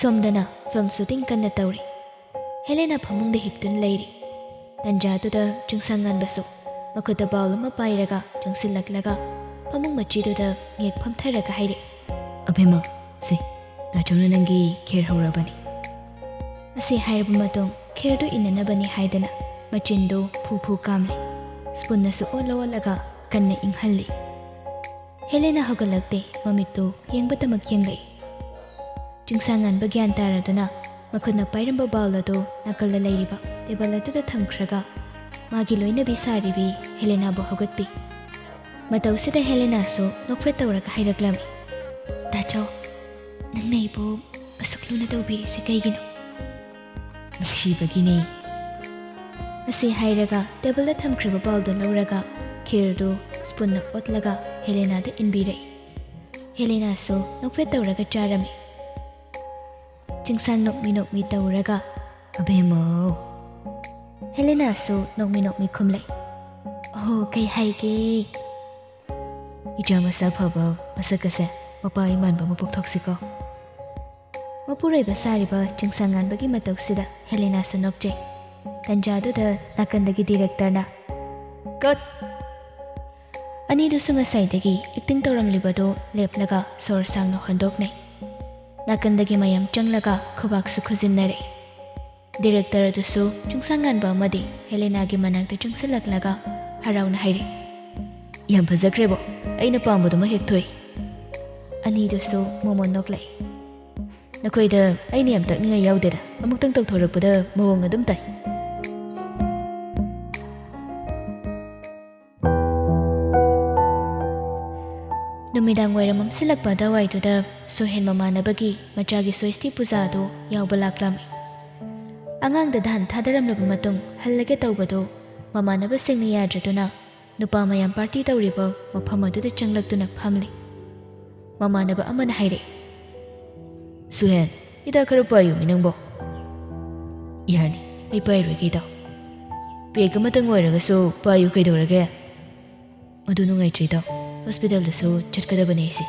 ꯁꯣꯝꯗꯅ ꯐꯤꯂꯝ ꯁꯨꯇꯤꯡ ꯀꯟꯅ ꯇꯧꯔꯤ꯫ ꯍꯦꯂꯦꯅꯥ ꯐꯃꯨꯡꯗ ꯍꯤꯞꯇꯨꯅ ꯂꯩꯔꯤ꯫ ꯇꯟꯖꯥꯗꯨꯗ ꯆꯤꯡꯁꯥꯡ ꯉꯥꯟꯕꯁꯨ ꯃꯈꯨꯠꯇ ꯕꯥꯎꯜ ꯑꯃ ꯄꯥꯏꯔꯒ ꯆꯪꯁꯤꯜꯂꯛꯂꯒ ꯐꯃꯨꯡ ꯃꯆꯤꯗꯨꯗ ꯉꯦꯛ ꯐꯝꯊꯔꯒ ꯍꯥꯏꯔꯛꯏ, "ꯑꯕꯦꯝꯃ, ꯁꯦ, ꯗꯥꯆꯧꯅ ꯅꯪꯒꯤ ꯈꯦꯔ ꯍꯧꯔꯕꯅꯤ"꯫ ꯑꯁꯤ ꯍꯥꯏꯔꯕ ꯃꯇꯨꯡ ꯈꯦꯔꯗꯨ ꯏꯟꯅꯅꯕꯅꯤ ꯍꯥꯏꯗꯅ ꯃꯆꯤꯟꯗꯨ ꯐꯨ ꯐꯨ ꯀꯥꯝꯂꯤ꯫ ꯁ꯭ꯄꯨꯟꯅꯁꯨ ꯑꯣꯠꯂ ꯑꯣꯠꯂꯒ ꯀꯟꯅ ꯏꯪꯍꯜꯂꯤ꯫ ꯍꯦꯂꯦꯅꯥ ꯍꯧꯒꯠꯂꯛꯇꯦ, ꯃꯃꯤꯠꯇꯨ ꯌꯦꯡꯕꯇꯃꯛ ꯌꯦꯡꯂꯛꯏ꯫ ꯆꯤꯡꯁꯥꯡ ꯉꯥꯟꯕ ꯒ꯭ꯌꯥꯟ ꯇꯥꯔꯗꯨꯅ ꯃꯈꯨꯠꯅ ꯄꯥꯏꯔꯝꯕ ꯕꯥꯎꯜ ꯑꯗꯨ ꯅꯥꯀꯜꯗ ꯂꯩꯔꯤꯕ ꯇꯦꯕꯜ ꯑꯗꯨꯗ ꯊꯝꯈ꯭ꯔꯒ ꯃꯥꯒꯤ ꯂꯣꯏꯅꯕꯤ ꯁꯥꯔꯤꯕꯤ ꯍꯦꯂꯦꯅꯥꯕꯨ ꯍꯧꯒꯠꯄꯤ꯫ ꯃꯇꯧꯁꯤꯗ ꯍꯦꯂꯦꯅꯥꯁꯨ ꯅꯣꯛꯐꯦꯠ ꯇꯧꯔꯒ ꯍꯥꯏꯔꯛꯂꯝꯃꯤ, "ꯗꯥꯆꯧ, ꯅꯪꯅ ꯑꯩꯕꯨ ꯑꯁꯨꯛ ꯂꯨꯅ ꯇꯧꯕꯤꯔꯤꯁꯦ ꯀꯩꯒꯤꯅꯣ?" "ꯅꯨꯡꯁꯤꯕꯒꯤꯅꯦ"꯫ ꯑꯁꯤ ꯍꯥꯏꯔꯒ ꯇꯦꯕꯜꯗ ꯊꯝꯈ꯭ꯔꯤꯕ ꯕꯥꯎꯜꯗꯨ ꯂꯧꯔꯒ ꯈꯤꯔꯗꯨ ꯁ꯭ꯄꯨꯟꯅ ꯑꯣꯠꯂꯒ ꯍꯦꯂꯦꯅꯥꯗ ꯏꯟꯕꯤꯔꯛꯏ꯫ ꯍꯦꯂꯦꯅꯥꯁꯨ ꯅꯣꯛꯐꯦꯠ ꯇꯧꯔꯒ ꯆꯥꯔꯝꯃꯤ꯫ ꯆꯤꯡꯁꯥꯡ ꯅꯣꯛꯃꯤ ꯅꯣꯛꯃꯤ ꯇꯧꯔꯒ, "ꯑꯕꯦꯝꯃꯧ!" ꯍꯦꯂꯦꯅꯥꯁꯨ ꯅꯣꯛꯃꯤ ꯅꯣꯛꯃꯤ ꯈꯨꯝꯂꯛꯏ꯫ "ꯑꯣ, ꯀꯩ ꯍꯥꯏꯒꯦ?" "ꯏꯆꯥ ꯃꯁꯥ ꯐꯕ, ꯃꯁꯛ ꯑꯁꯦ ꯃꯄꯥ ꯏꯃꯥꯟꯕ ꯑꯃ ꯄꯣꯛꯊꯣꯛꯁꯤꯀꯣ"꯫ ꯃꯄꯨꯔꯣꯏꯕ ꯁꯥꯔꯤꯕ ꯆꯤꯡꯁꯥꯡꯉꯥꯟꯕꯒꯤ ꯃꯇꯧꯁꯤꯗ ꯍꯦꯂꯦꯅꯥꯁꯨ ꯅꯣꯛꯆꯩ꯫ ꯇꯟꯖꯥꯗꯨꯗ ꯅꯥꯀꯟꯗꯒꯤ ꯗꯤꯔꯦꯛꯇꯔꯅ, "ꯀꯠ!" ꯑꯅꯤꯗꯨꯁꯨ ꯉꯁꯥꯏꯗꯒꯤ ꯑꯦꯛꯇꯤꯡ ꯇꯧꯔꯝꯂꯤꯕꯗꯨ ꯂꯦꯞꯂꯒ ꯁꯣꯔ ꯁꯥꯡꯅ ꯍꯣꯟꯗꯣꯛꯅꯩ꯫ ꯅꯥꯀꯟꯗꯒꯤ ꯃꯌꯥꯝ ꯆꯪꯂꯒ ꯈꯨꯕꯥꯛꯁꯨ ꯈꯨꯖꯤꯟꯅꯔꯦ꯫ ꯗꯤꯔꯦꯛꯇꯔ ꯑꯗꯨꯁꯨ ꯆꯤꯡꯁꯥꯡꯉꯥꯟꯕ ꯑꯃꯗꯤ ꯍꯦꯂꯦꯅꯥꯒꯤ ꯃꯅꯥꯛꯇ ꯆꯪꯁꯤꯜꯂꯛꯂꯒ ꯍꯔꯥꯎꯅ ꯍꯥꯏꯔꯦ, "ꯌꯥꯝ ꯐꯖꯈ꯭ꯔꯦꯕꯣ, ꯑꯩꯅ ꯄꯥꯝꯕꯗꯨꯃ ꯍꯦꯛ ꯊꯣꯛꯏ꯫" ꯑꯅꯤꯗꯨꯁꯨ ꯃꯣꯃꯣꯟ ꯅꯣꯛꯂꯛꯏ꯫ "ꯅꯈꯣꯏꯗ ꯑꯩꯅ ꯌꯥꯝ ꯇꯛꯅꯤꯡꯉꯥꯏ ꯌꯥꯎꯗꯦꯗ, ꯑꯃꯨꯛꯇꯪ ꯇꯧꯊꯣꯔꯛꯄꯗ ꯃꯑꯣꯡ ꯑꯗꯨꯝ ꯇꯥꯏ꯫" ꯅꯨꯃꯤꯗꯥꯡ ꯋꯥꯏꯔꯝ ꯃꯝꯁꯤꯜꯂꯛꯄ ꯑꯗꯨꯋꯥꯏꯗꯨꯗ ꯁꯨꯍꯦꯟ ꯃꯃꯥꯟꯅꯕꯒꯤ ꯃꯆꯥꯒꯤ ꯁ꯭ꯋꯦꯁꯇꯤ ꯄꯨꯖꯥ ꯑꯗꯨ ꯌꯥꯎꯕ ꯂꯥꯛꯂꯝꯃꯤ꯫ ꯑꯉꯥꯡꯗ ꯙꯥꯟ ꯊꯥꯗꯔꯝꯂꯕ ꯃꯇꯨꯡ ꯍꯜꯂꯒꯦ ꯇꯧꯕꯗꯨ ꯃꯃꯥꯟꯅꯕꯁꯤꯡꯅ ꯌꯥꯗ꯭ꯔꯗꯨꯅ ꯅꯨꯄꯥ ꯃꯌꯥꯝ ꯄꯥꯔꯇꯤ ꯇꯧꯔꯤꯕ ꯃꯐꯝ ꯑꯗꯨꯗ ꯆꯪꯂꯛꯇꯨꯅ ꯐꯝꯂꯦ꯫ ꯃꯃꯥꯟꯅꯕ ꯑꯃꯅ ꯍꯥꯏꯔꯛꯏ, "ꯁꯨꯍꯦꯟ, ꯍꯤꯗꯥꯛ ꯈꯔ ꯄꯥꯏꯌꯨꯃꯤ ꯅꯪꯕꯣ꯫" "ꯌꯥꯅꯤ, ꯑꯩ ꯄꯥꯏꯔꯣꯏꯒꯦ ꯏꯇꯥꯎ꯫ ꯄꯦꯛ ꯑꯃꯇꯪ ꯑꯣꯏꯔꯒꯁꯨ ꯄꯥꯏꯌꯨ ꯀꯩꯗꯧꯔꯒꯦ?" "ꯃꯗꯨ ꯅꯨꯡꯉꯥꯏꯇ꯭ꯔꯦ ꯏꯇꯥꯎ, ꯍꯣꯁꯄꯤꯇꯥꯜꯗꯁꯨ ꯆꯠꯀꯗꯕꯅꯦ ꯑꯩꯁꯦ꯫"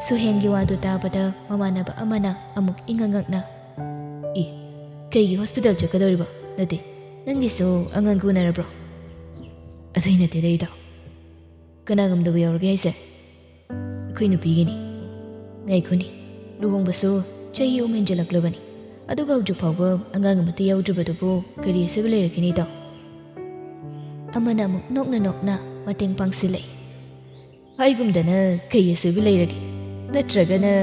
ꯁꯨꯍꯦꯟꯒꯤ ꯋꯥꯗꯨ ꯇꯥꯕꯗ ꯃꯃꯥꯟꯅꯕ ꯑꯃꯅ ꯑꯃꯨꯛ ꯏꯉꯛ ꯉꯛꯅ, "ꯏ, ꯀꯩꯒꯤ ꯍꯣꯁꯄꯤꯇꯥꯜ ꯆꯠꯀꯗꯧꯔꯤꯕ? ꯅꯠꯇꯦ, ꯅꯪꯒꯤꯁꯨ ꯑꯉꯥꯡꯒ ꯎꯅꯔꯕ꯭ꯔꯣ?" "ꯑꯇꯩ ꯅꯠꯇꯦꯗ ꯏꯇꯥꯎ꯫" "ꯀꯅꯥ ꯉꯝꯗꯕ ꯌꯥꯎꯔꯒꯦ ꯍꯥꯏꯁꯦ?" "ꯑꯩꯈꯣꯏ ꯅꯨꯄꯤꯒꯤꯅꯤ꯫" "ꯉꯥꯏꯈꯣꯅꯤ, ꯂꯨꯍꯣꯡꯕꯁꯨ ꯆꯍꯤ ꯑꯍꯨꯝ ꯍꯦꯟꯖꯜꯂꯛꯂꯕꯅꯤ, ꯑꯗꯨꯒ ꯍꯧꯖꯤꯛ ꯐꯥꯎꯕ ꯑꯉꯥꯡ ꯑꯃꯠꯇ ꯌꯥꯎꯗ꯭ꯔꯤꯕꯗꯨꯕꯨ ꯀꯔꯤ ꯑꯁꯣꯏꯕ ꯂꯩꯔꯒꯦꯅꯦ ꯏꯇꯥꯎ?" ꯑꯃꯅ ꯑꯃꯨꯛ ꯅꯣꯛꯅ ꯅꯣꯛꯅ ꯃꯇꯦꯡ ꯄꯥꯡꯁꯤꯜꯂꯛꯏ꯫ "ꯍꯥꯏꯒꯨꯝꯗꯅ ꯀꯩ ꯑꯁꯣꯏꯕ ꯂꯩꯔꯒꯦ? ꯅꯠꯇ꯭ꯔꯒꯅ?"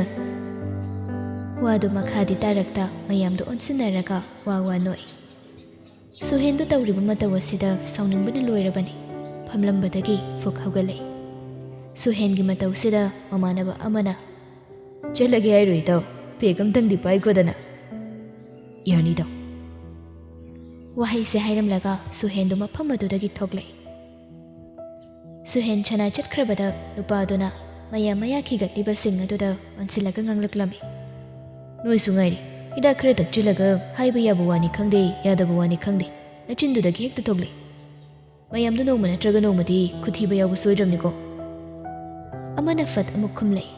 ꯋꯥꯗꯨ ꯃꯈꯥꯗꯤ ꯇꯥꯔꯛꯇ ꯃꯌꯥꯝꯗꯨ ꯑꯣꯟꯁꯤꯟꯅꯔꯒ ꯋꯥ ꯋꯥ ꯅꯣꯛꯏ꯫ ꯁꯨꯍꯦꯟꯗꯨ ꯇꯧꯔꯤꯕ ꯃꯇꯧ ꯑꯁꯤꯗ ꯁꯥꯎꯅꯤꯡꯕꯅ ꯂꯣꯏꯔꯕꯅꯤ꯫ ꯐꯝꯂꯝꯕꯗꯒꯤ ꯐꯨꯛ ꯍꯧꯒꯠꯂꯛꯏ꯫ ꯁꯨꯍꯦꯟꯒꯤ ꯃꯇꯧꯁꯤꯗ ꯃꯃꯥꯟꯅꯕ ꯑꯃꯅ, "ꯆꯠꯂꯒꯦ ꯍꯥꯏꯔꯣ ꯏꯇꯥꯎ? ꯄꯦꯛ ꯑꯝꯇꯪꯗꯤ ꯄꯥꯏꯈꯣꯗꯅ꯫" "ꯌꯥꯅꯤꯗ꯫" ꯋꯥꯍꯩꯁꯦ ꯍꯥꯏꯔꯝꯂꯒ ꯁꯨꯍꯦꯟꯗꯨ ꯃꯐꯝ ꯑꯗꯨꯗꯒꯤ ꯊꯣꯛꯂꯛꯏ꯫ ꯁꯨꯍꯦꯟ ꯁꯅꯥ ꯆꯠꯈ꯭ꯔꯕꯗ ꯅꯨꯄꯥꯗꯨꯅ ꯃꯌꯥꯝ ꯃꯌꯥ ꯈꯤꯒꯠꯂꯤꯕꯁꯤꯡ ꯑꯗꯨꯗ ꯑꯣꯟꯁꯤꯜꯂꯒ ꯉꯥꯡꯂꯛꯂꯝꯃꯤ꯫ "ꯅꯣꯏꯁꯨ ꯉꯥꯏꯔꯤ, ꯍꯤꯗꯥꯛ ꯈꯔ ꯊꯛꯆꯤꯜꯂꯒ ꯍꯥꯏꯕ ꯌꯥꯕ ꯋꯥꯅꯤ ꯈꯪꯗꯦ, ꯌꯥꯗꯕ ꯋꯥꯅꯤ ꯈꯪꯗꯦ, ꯅꯆꯤꯟꯗꯨꯗꯒꯤ ꯍꯦꯛꯇ ꯊꯣꯛꯂꯛꯏ꯫ ꯃꯌꯥꯝꯗꯨ ꯅꯣꯡꯃ ꯅꯠꯇ꯭ꯔꯒ ꯅꯣꯡꯃꯗꯤ ꯈꯨꯊꯤꯕ ꯌꯥꯎꯕ ꯁꯣꯏꯗ꯭ꯔꯕꯅꯤꯀꯣ꯫" ꯑꯃꯅ ꯐꯠ ꯑꯃꯨꯛ ꯈꯨꯝꯂꯛꯏ꯫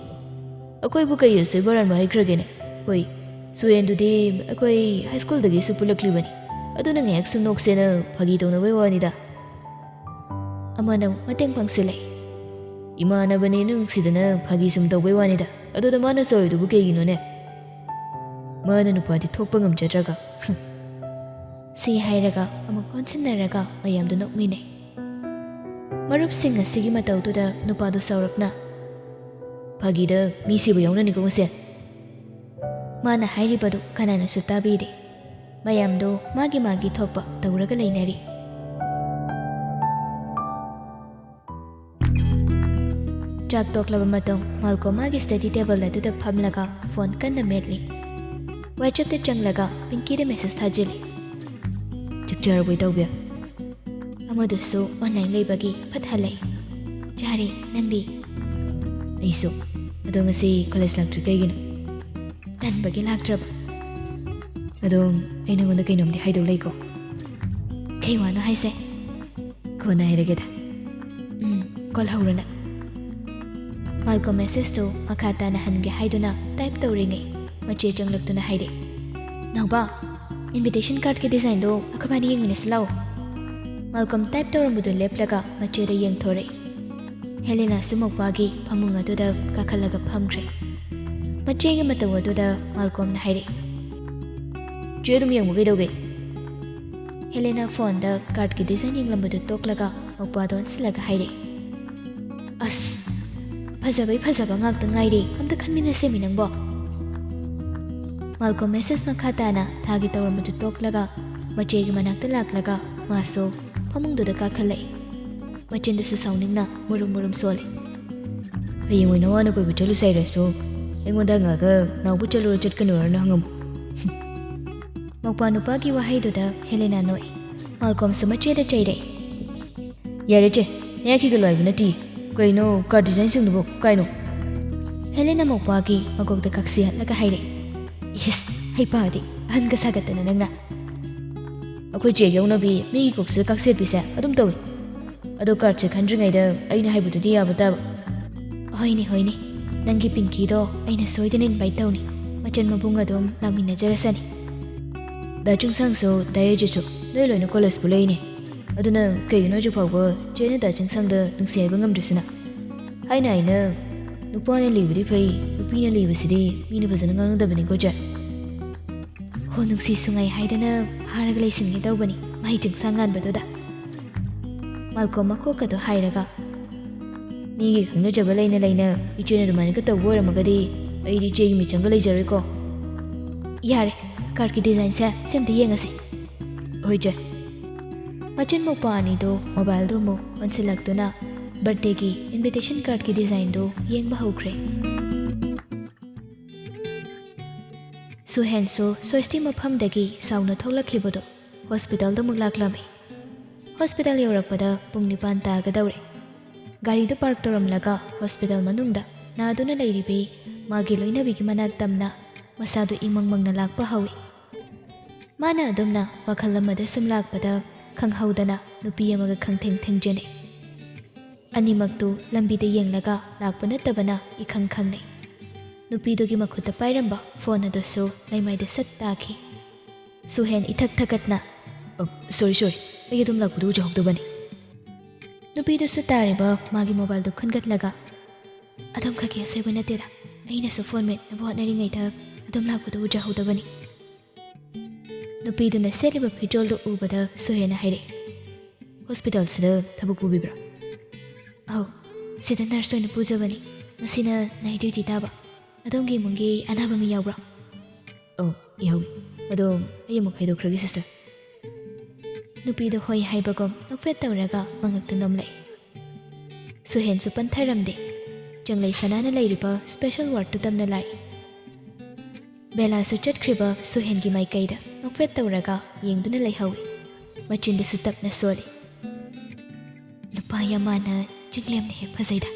ꯑꯩꯈꯣꯏꯕꯨ ꯀꯩ ꯑꯁꯣꯏꯕ ꯑꯔꯥꯟꯕ ꯍꯥꯏꯈ꯭ꯔꯒꯦꯅꯦ? ꯍꯣꯏ, ꯁꯨꯔꯦꯟꯗꯨꯗꯤ ꯑꯩꯈꯣꯏ ꯍꯥꯏ ꯁ꯭ꯀꯨꯜꯗꯒꯤꯁꯨ ꯄꯨꯜꯂꯛꯂꯤꯕꯅꯤ꯫ ꯑꯗꯨꯅ ꯉꯥꯏꯍꯥꯛ ꯁꯨꯝ ꯅꯣꯛꯁꯦꯅ ꯐꯥꯒꯤ ꯇꯧꯅꯕꯩ ꯋꯥꯅꯤꯗ꯫ ꯑꯃꯅ ꯃꯇꯦꯡ ꯄꯥꯡꯁꯤꯜꯂꯦ꯫ ꯏꯃꯥꯟꯅꯕꯅꯦꯅ ꯅꯨꯡꯁꯤꯗꯅ ꯐꯥꯒꯤ ꯁꯨꯝ ꯇꯧꯕꯩ ꯋꯥꯅꯤꯗ꯫ ꯑꯗꯨꯗ ꯃꯥꯅ ꯁꯣꯏꯔꯤꯗꯨꯕꯨ ꯀꯩꯒꯤꯅꯣꯅꯦ? ꯃꯥꯅ ꯅꯨꯄꯥꯗꯤ ꯊꯣꯛꯄ ꯉꯝꯖꯗ꯭ꯔꯒ꯫ ꯁꯤ ꯍꯥꯏꯔꯒ ꯑꯃꯨꯛ ꯑꯣꯟꯁꯤꯟꯅꯔꯒ ꯃꯌꯥꯝꯗꯨ ꯅꯣꯛꯃꯤꯟꯅꯩ꯫ ꯃꯔꯨꯞꯁꯤꯡ ꯑꯁꯤꯒꯤ ꯃꯇꯧꯗꯨꯗ ꯅꯨꯄꯥꯗꯨ ꯁꯥꯎꯔꯞꯅ, "ꯐꯥꯒꯤꯗ ꯃꯤ ꯁꯤꯕ ꯌꯥꯎꯅꯅꯤꯀꯣ ꯉꯁꯤ"꯫ ꯃꯥꯅ ꯍꯥꯏꯔꯤꯕꯗꯨ ꯀꯅꯥꯅꯁꯨ ꯇꯥꯕꯤꯗꯦ꯫ ꯃꯌꯥꯝꯗꯨ ꯃꯥꯒꯤ ꯃꯥꯒꯤ ꯊꯣꯛꯄ ꯇꯧꯔꯒ ꯂꯩꯅꯔꯤ꯫ ꯆꯥꯛ ꯇꯣꯛꯂꯕ ꯃꯇꯨꯡ ꯃꯥꯜꯀꯣꯝ ꯃꯥꯒꯤ ꯁ꯭ꯇꯗꯤ ꯇꯦꯕꯜ ꯑꯗꯨꯗ ꯐꯝꯂꯒ ꯐꯣꯟ ꯀꯟꯅ ꯃꯦꯠꯂꯤ꯫ WhatsApp-ꯇ ꯆꯪꯂꯒ ꯄꯤꯡꯀꯤꯗ ꯃꯦꯁꯦꯖ ꯊꯥꯖꯤꯜꯂꯤ꯫ "ꯆꯥꯛ ꯆꯥꯔꯕꯣ ꯏꯇꯥꯎꯕꯤ?" ꯑꯃꯗꯨꯁꯨ ꯑꯣꯟꯂꯥꯏꯟ ꯂꯩꯕꯒꯤ ꯐꯠ ꯍꯜꯂꯛꯏ꯫ "ꯆꯥꯔꯦ, ꯅꯪꯗꯤ?" "ꯑꯩꯁꯨ꯫ ꯑꯗꯣ ꯉꯁꯤ ꯀꯣꯂꯦꯖ ꯂꯥꯛꯇ꯭ꯔꯤ ꯀꯩꯒꯤꯅꯣ?" "ꯇꯟꯕꯒꯤ ꯂꯥꯛꯇ꯭ꯔꯕ꯫" "ꯑꯗꯣ ꯑꯩ ꯅꯉꯣꯟꯗ ꯀꯩꯅꯣꯝꯗꯤ ꯍꯥꯏꯗꯧ ꯂꯩꯀꯣ꯫" "ꯀꯩ ꯋꯥꯅꯣ ꯍꯥꯏꯁꯦ?" "ꯀꯣꯟꯅ ꯍꯥꯏꯔꯒꯦꯗ꯫" "ꯎꯝ, ꯀꯣꯜ ꯍꯧꯔꯣ ꯅꯪ꯫" ꯃꯥꯜꯀꯣꯝ ꯃꯦꯁꯦꯖꯇꯨ ꯃꯈꯥ ꯇꯥꯅ ꯍꯟꯒꯦ ꯍꯥꯏꯗꯨꯅ ꯇꯥꯏꯞ ꯇꯧꯔꯤꯉꯩ ꯃꯆꯦ ꯆꯪꯂꯛꯇꯨꯅ ꯍꯥꯏꯔꯦ, "ꯅꯥꯎꯕ, ꯏꯟꯚꯤꯇꯦꯁꯟ ꯀꯥꯔꯗꯀꯤ ꯗꯤꯖꯥꯏꯟꯗꯣ ꯑꯩꯈꯣꯏꯕꯥꯅꯤ ꯌꯦꯡꯃꯤꯟꯅꯁꯤ ꯂꯥꯛꯑꯣ꯫" ꯃꯥꯜꯀꯣꯝ ꯇꯥꯏꯞ ꯇꯧꯔꯝꯕꯗꯨ ꯂꯦꯞꯂꯒ ꯃꯆꯦꯗ ꯌꯦꯡꯊꯣꯔꯛꯏ꯫ ꯍꯦꯂꯦꯅꯥꯁꯨ ꯃꯧꯄ꯭ꯋꯥꯒꯤ ꯐꯃꯨꯡ ꯑꯗꯨꯗ ꯀꯥꯈꯠꯂꯒ ꯐꯝꯈ꯭ꯔꯦ꯫ ꯃꯆꯦꯒꯤ ꯃꯇꯧ ꯑꯗꯨꯗ ꯃꯥꯜꯀꯣꯝꯅ ꯍꯥꯏꯔꯛꯏ, "ꯆꯦ ꯑꯗꯨꯝ ꯌꯦꯡꯕ ꯀꯩꯗꯧꯒꯦ?" ꯍꯦꯂꯦꯅꯥ ꯐꯣꯟꯗ ꯀꯥꯔꯗꯀꯤ ꯗꯤꯖꯥꯏꯟ ꯌꯦꯡꯂꯝꯕꯗꯨ ꯇꯣꯛꯂꯒ ꯃꯧꯄ꯭ꯋꯥꯗ ꯑꯣꯟꯁꯤꯜꯂꯒ ꯍꯥꯏꯔꯛꯏ, "ꯑꯁ, ꯐꯖꯕꯩ ꯐꯖꯕ ꯉꯥꯛꯇ ꯉꯥꯏꯔꯦ, ꯑꯝꯇ ꯈꯟꯃꯤꯟꯅꯁꯦꯃꯤ ꯅꯪꯕꯣ꯫" ꯃꯥꯜꯀꯣꯝ ꯃꯦꯁꯦꯖ ꯃꯈꯥ ꯇꯥꯅ ꯊꯥꯒꯦ ꯇꯧꯔꯝꯕꯗꯨ ꯇꯣꯛꯂꯒ ꯃꯆꯦꯒꯤ ꯃꯅꯥꯛꯇ ꯂꯥꯛꯂꯒ ꯃꯥꯁꯨ ꯐꯃꯨꯡꯗꯨꯗ ꯀꯥꯈꯠꯂꯛꯏ꯫ ꯃꯆꯤꯟꯗꯨꯁꯨ ꯁꯥꯎꯅꯤꯡꯅ ꯃꯨꯔꯨꯝ ꯃꯨꯔꯨꯝ ꯁꯣꯜꯂꯤ꯫ "ꯍꯌꯦꯡ ꯑꯣꯏꯅ ꯋꯥꯅ ꯀꯣꯏꯕ ꯆꯠꯂꯨꯁꯦ ꯍꯥꯏꯔꯁꯨ ꯑꯩꯉꯣꯟꯗ ꯍꯪꯉꯒ ꯅꯥꯎꯕ ꯆꯠꯂꯨꯔ ꯆꯠꯀꯅꯨꯔꯅ ꯍꯪꯉꯝꯃꯨ꯫" ꯃꯧꯄ꯭ꯋꯥ ꯅꯨꯄꯥꯒꯤ ꯋꯥꯍꯩꯗꯨꯗ ꯍꯦꯂꯦꯅꯥ ꯅꯣꯛꯏ꯫ ꯃꯥꯜꯀꯣꯝꯁꯨ ꯃꯆꯦꯗ ꯆꯩꯔꯛꯏ꯫ "ꯌꯥꯔꯦ ꯆꯦ, ꯅꯌꯥ ꯈꯤꯒꯠꯂꯣ ꯍꯥꯏꯕ ꯅꯠꯇꯦ꯫ ꯀꯩꯅꯣ ꯀꯥꯔ ꯗꯤꯖꯥꯏꯟꯁꯤꯡꯗꯨꯕꯨ ꯀꯥꯏꯅꯣ?" ꯍꯦꯂꯦꯅꯥ ꯃꯧꯄ꯭ꯋꯥꯒꯤ ꯃꯀꯣꯛꯇ ꯀꯥꯛꯁꯤꯍꯠꯂꯒ ꯍꯥꯏꯔꯛꯏ꯫ "ꯏꯁ, ꯍꯩꯄꯥꯗꯤ ꯑꯍꯟꯒ ꯁꯥꯒꯠꯇꯅ ꯅꯪꯅ꯫" "ꯑꯩꯈꯣꯏ ꯆꯦꯒꯤ ꯍꯧꯅꯕꯤ ꯃꯤꯒꯤ ꯀꯣꯛꯁꯤꯗ ꯀꯥꯛꯁꯤꯍꯠꯄꯤꯁꯦ ꯑꯗꯨꯝ ꯇꯧꯏ꯫ ꯑꯗꯣ ꯀꯥꯔꯠꯁꯦ ꯈꯟꯗ꯭ꯔꯤꯉꯩꯗ ꯑꯩꯅ ꯍꯥꯏꯕꯗꯨꯗꯤ ꯌꯥꯕ ꯇꯥꯕ꯫" "ꯍꯣꯏꯅꯦ, ꯍꯣꯏꯅꯦ, ꯅꯪꯒꯤ ꯄꯤꯡꯀꯤꯗꯣ ꯑꯩꯅ ꯁꯣꯏꯗꯅ ꯏꯟꯚꯥꯏꯠ ꯇꯧꯅꯤ꯫ ꯃꯆꯟ ꯃꯕꯨꯡ ꯑꯗꯨꯝ ꯂꯥꯛꯃꯤꯟꯅꯖꯔꯁꯅꯤ꯫ ꯗꯥ ꯆꯤꯡꯁꯥꯡꯁꯨ ꯗꯥ ꯌꯥꯏꯖꯨꯁꯨ ꯅꯣꯏ ꯂꯣꯏꯅ ꯀꯣꯂꯦꯖ ꯄꯨꯜꯂꯛꯏꯅꯦ꯫ ꯑꯗꯨꯅ ꯀꯩꯒꯤꯅꯣ ꯍꯧꯖꯤꯛ ꯐꯥꯎꯕ ꯆꯦꯅ ꯗꯥ ꯆꯤꯡꯁꯥꯡꯗ ꯅꯨꯡꯁꯤ ꯍꯥꯏꯕ ꯉꯝꯗ꯭ꯔꯤꯁꯤꯅ? ꯍꯥꯏꯅ ꯍꯥꯏꯅ ꯅꯨꯄꯥꯅ ꯂꯤꯕꯗꯤ ꯐꯩ, ꯅꯨꯄꯤꯅ ꯂꯤꯕꯁꯤꯗꯤ ꯃꯤꯅ ꯐꯖꯅ ꯉꯥꯡꯅꯗꯕꯅꯤꯀꯣ ꯆꯦ꯫ ꯍꯣ, ꯅꯨꯡꯁꯤ ꯁꯨꯡꯉꯥꯏ ꯍꯥꯏꯗꯅ ꯐꯥꯔꯒ ꯂꯩꯁꯤꯟꯒꯦ ꯇꯧꯕꯅꯤ ꯃꯍꯩ ꯆꯤꯡꯁꯥꯡ ꯉꯥꯟꯕꯗꯨꯗ꯫ ꯃꯥꯜꯀꯣꯝ ꯃꯀꯣꯛꯀꯗꯣ ꯍꯥꯏꯔꯒ, ꯃꯤꯒꯤ ꯈꯪꯅꯖꯕ ꯂꯩꯅ ꯂꯩꯅ ꯏꯆꯦꯅ ꯑꯗꯨꯃꯥꯏꯅꯒ ꯇꯧꯕ ꯑꯣꯏꯔꯝꯃꯒꯗꯤ ꯑꯩꯗꯤ ꯏꯆꯦꯒꯤ ꯃꯤꯆꯪꯒ ꯂꯩꯖꯔꯣꯏꯀꯣ꯫ ꯌꯥꯔꯦ, ꯀꯥꯔꯠꯀꯤ ꯗꯤꯖꯥꯏꯟꯁꯦ ꯁꯦꯝꯗ ꯌꯦꯡꯉꯁꯤ꯫ ꯍꯣꯏ ꯆꯦ꯫ ꯃꯆꯤꯟ ꯃꯧꯄ꯭ꯋꯥ ꯑꯅꯤꯗꯣ ꯃꯣꯕꯥꯏꯜꯗꯣ ꯑꯃꯨꯛ ꯑꯣꯟꯁꯤꯜꯂꯛꯇꯨꯅ ꯕꯔꯊꯗꯦꯒꯤ ꯏꯟꯚꯤꯇꯦꯁꯟ ꯀꯥꯔꯠꯀꯤ ꯗꯤꯖꯥꯏꯟꯗꯨ ꯌꯦꯡꯕ ꯍꯧꯈ꯭ꯔꯦ꯫ ꯁꯨꯍꯦꯟꯁꯨ ꯁ꯭ꯋꯥꯁꯇꯤ ꯃꯐꯝꯗꯒꯤ ꯁꯥꯎꯅ ꯊꯣꯛꯂꯛꯈꯤꯕꯗꯨ ꯍꯣꯁꯄꯤꯇꯥꯜꯗ ꯑꯃꯨꯛ ꯂꯥꯛꯂꯝꯃꯤ꯫ ꯍꯣꯁꯄꯤꯇꯥꯜ ꯌꯧꯔꯛꯄꯗ ꯄꯨꯡ ꯅꯤꯄꯥꯟ ꯇꯥꯒꯗꯧꯔꯦ꯫ ꯒꯥꯔꯤꯗꯨ ꯄꯥꯔꯛ ꯇꯧꯔꯝꯂꯒ ꯍꯣꯁꯄꯤꯇꯥꯜ ꯃꯅꯨꯡꯗ ꯅꯥꯗꯨꯅ ꯂꯩꯔꯤꯕꯤ ꯃꯥꯒꯤ ꯂꯣꯏꯅꯕꯤꯒꯤ ꯃꯅꯥꯛ ꯇꯝꯅ ꯃꯁꯥꯗꯨ ꯏꯃꯪ ꯃꯪꯅ ꯂꯥꯛꯄ ꯍꯧꯏ꯫ ꯃꯥꯅ ꯑꯗꯨꯝꯅ ꯋꯥꯈꯜ ꯑꯃꯗ ꯁꯨꯝ ꯂꯥꯛꯄꯗ ꯈꯪꯍꯧꯗꯅ ꯅꯨꯄꯤ ꯑꯃꯒ ꯈꯪꯊꯦꯡ ꯊꯦꯡꯖꯤꯟꯅꯩ꯫ ꯑꯅꯤꯃꯛꯇꯨ ꯂꯝꯕꯤꯗ ꯌꯦꯡꯂꯒ ꯂꯥꯛꯄ ꯅꯠꯇꯕꯅ ꯏꯈꯪ ꯈꯪꯅꯩ꯫ ꯅꯨꯄꯤꯗꯨꯒꯤ ꯃꯈꯨꯠꯇ ꯄꯥꯏꯔꯝꯕ ꯐꯣꯟ ꯑꯗꯨꯁꯨ ꯂꯩꯃꯥꯏꯗ ꯁꯠ ꯇꯥꯈꯤ꯫ ꯁꯨꯍꯦꯟ ꯏꯊꯛ ꯊꯛꯀꯠꯅ, "ꯑ, ꯁꯣꯔꯤ, ꯁꯣꯔꯤ, ꯑꯩ ꯑꯗꯨꯝ ꯂꯥꯛꯄꯗꯨ ꯎꯖꯍꯧꯗꯕꯅꯤ꯫" ꯅꯨꯄꯤꯗꯨꯁꯨ ꯇꯥꯔꯤꯕ ꯃꯥꯒꯤ ꯃꯣꯕꯥꯏꯜꯗꯨ ꯈꯨꯟꯒꯠꯂꯒ, "ꯑꯗꯣꯝ ꯈꯛꯀꯤ ꯑꯁꯣꯏꯕ ꯅꯠꯇꯦꯗ, ꯑꯩꯅꯁꯨ ꯐꯣꯟ ꯃꯦꯠꯅꯕ ꯍꯣꯠꯅꯔꯤꯉꯩꯗ ꯑꯗꯣꯝ ꯂꯥꯛꯄꯗꯨ ꯎꯖꯍꯧꯗꯕꯅꯤ꯫" ꯅꯨꯄꯤꯗꯨꯅ ꯁꯦꯠꯂꯤꯕ ꯐꯤꯖꯣꯜꯗꯨ ꯎꯕꯗ ꯁꯨꯍꯦꯟꯅ ꯍꯥꯏꯔꯛꯏ, "ꯍꯣꯁꯄꯤꯇꯥꯜꯁꯤꯗ ꯊꯕꯛ ꯄꯨꯕꯤꯕ꯭ꯔꯥ?" "ꯑꯧ, ꯁꯤꯗ ꯅꯔꯁ ꯑꯣꯏꯅ ꯄꯨꯖꯕꯅꯤ꯫ ꯉꯁꯤꯅ ꯅꯥꯏꯠ ꯗ꯭ꯌꯨꯇꯤ ꯇꯥꯕ꯫ ꯑꯗꯣꯝꯒꯤ ꯏꯃꯨꯡꯒꯤ ꯑꯅꯥꯕ ꯃꯤ ꯌꯥꯎꯕ꯭ꯔꯥ?" "ꯑꯧ, ꯌꯥꯎꯏ꯫ ꯑꯗꯣ ꯑꯩ ꯑꯃꯨꯛ ꯍꯥꯏꯗꯣꯛꯈ꯭ꯔꯒꯦ, ꯁꯤꯁꯇꯔ꯫" ꯅꯨꯄꯤꯗꯨ ꯍꯣꯏ ꯍꯥꯏꯕꯒꯨꯝ ꯅꯣꯛꯐꯦꯠ ꯇꯧꯔꯒ ꯃꯉꯛꯇ ꯅꯣꯝꯂꯛꯏ꯫ ꯁꯨꯍꯦꯟꯁꯨ ꯄꯟꯊꯔꯝꯗꯦ꯫ ꯆꯪꯂꯩ ꯁꯅꯥꯅ ꯂꯩꯔꯤꯕ ꯁ꯭ꯄꯦꯁꯦꯜ ꯋꯥꯔꯗꯇꯨ ꯇꯝꯅ ꯂꯥꯛꯏ꯫ ꯕꯦꯂꯥꯁꯨ ꯆꯠꯈ꯭ꯔꯤꯕ ꯁꯨꯍꯦꯟꯒꯤ ꯃꯥꯏꯀꯩꯗ ꯅꯣꯛꯐꯦꯠ ꯇꯧꯔꯒ ꯌꯦꯡꯗꯨꯅ ꯂꯩꯍꯧꯏ꯫ ꯃꯆꯤꯟꯗꯨꯁꯨ ꯇꯞꯅ ꯁꯣꯜꯂꯤ꯫ "ꯅꯨꯄꯥ ꯌꯥꯝ ꯃꯥꯟꯅ ꯆꯤꯡꯂꯦꯝꯅ ꯍꯦꯛ ꯐꯖꯩꯗ꯫"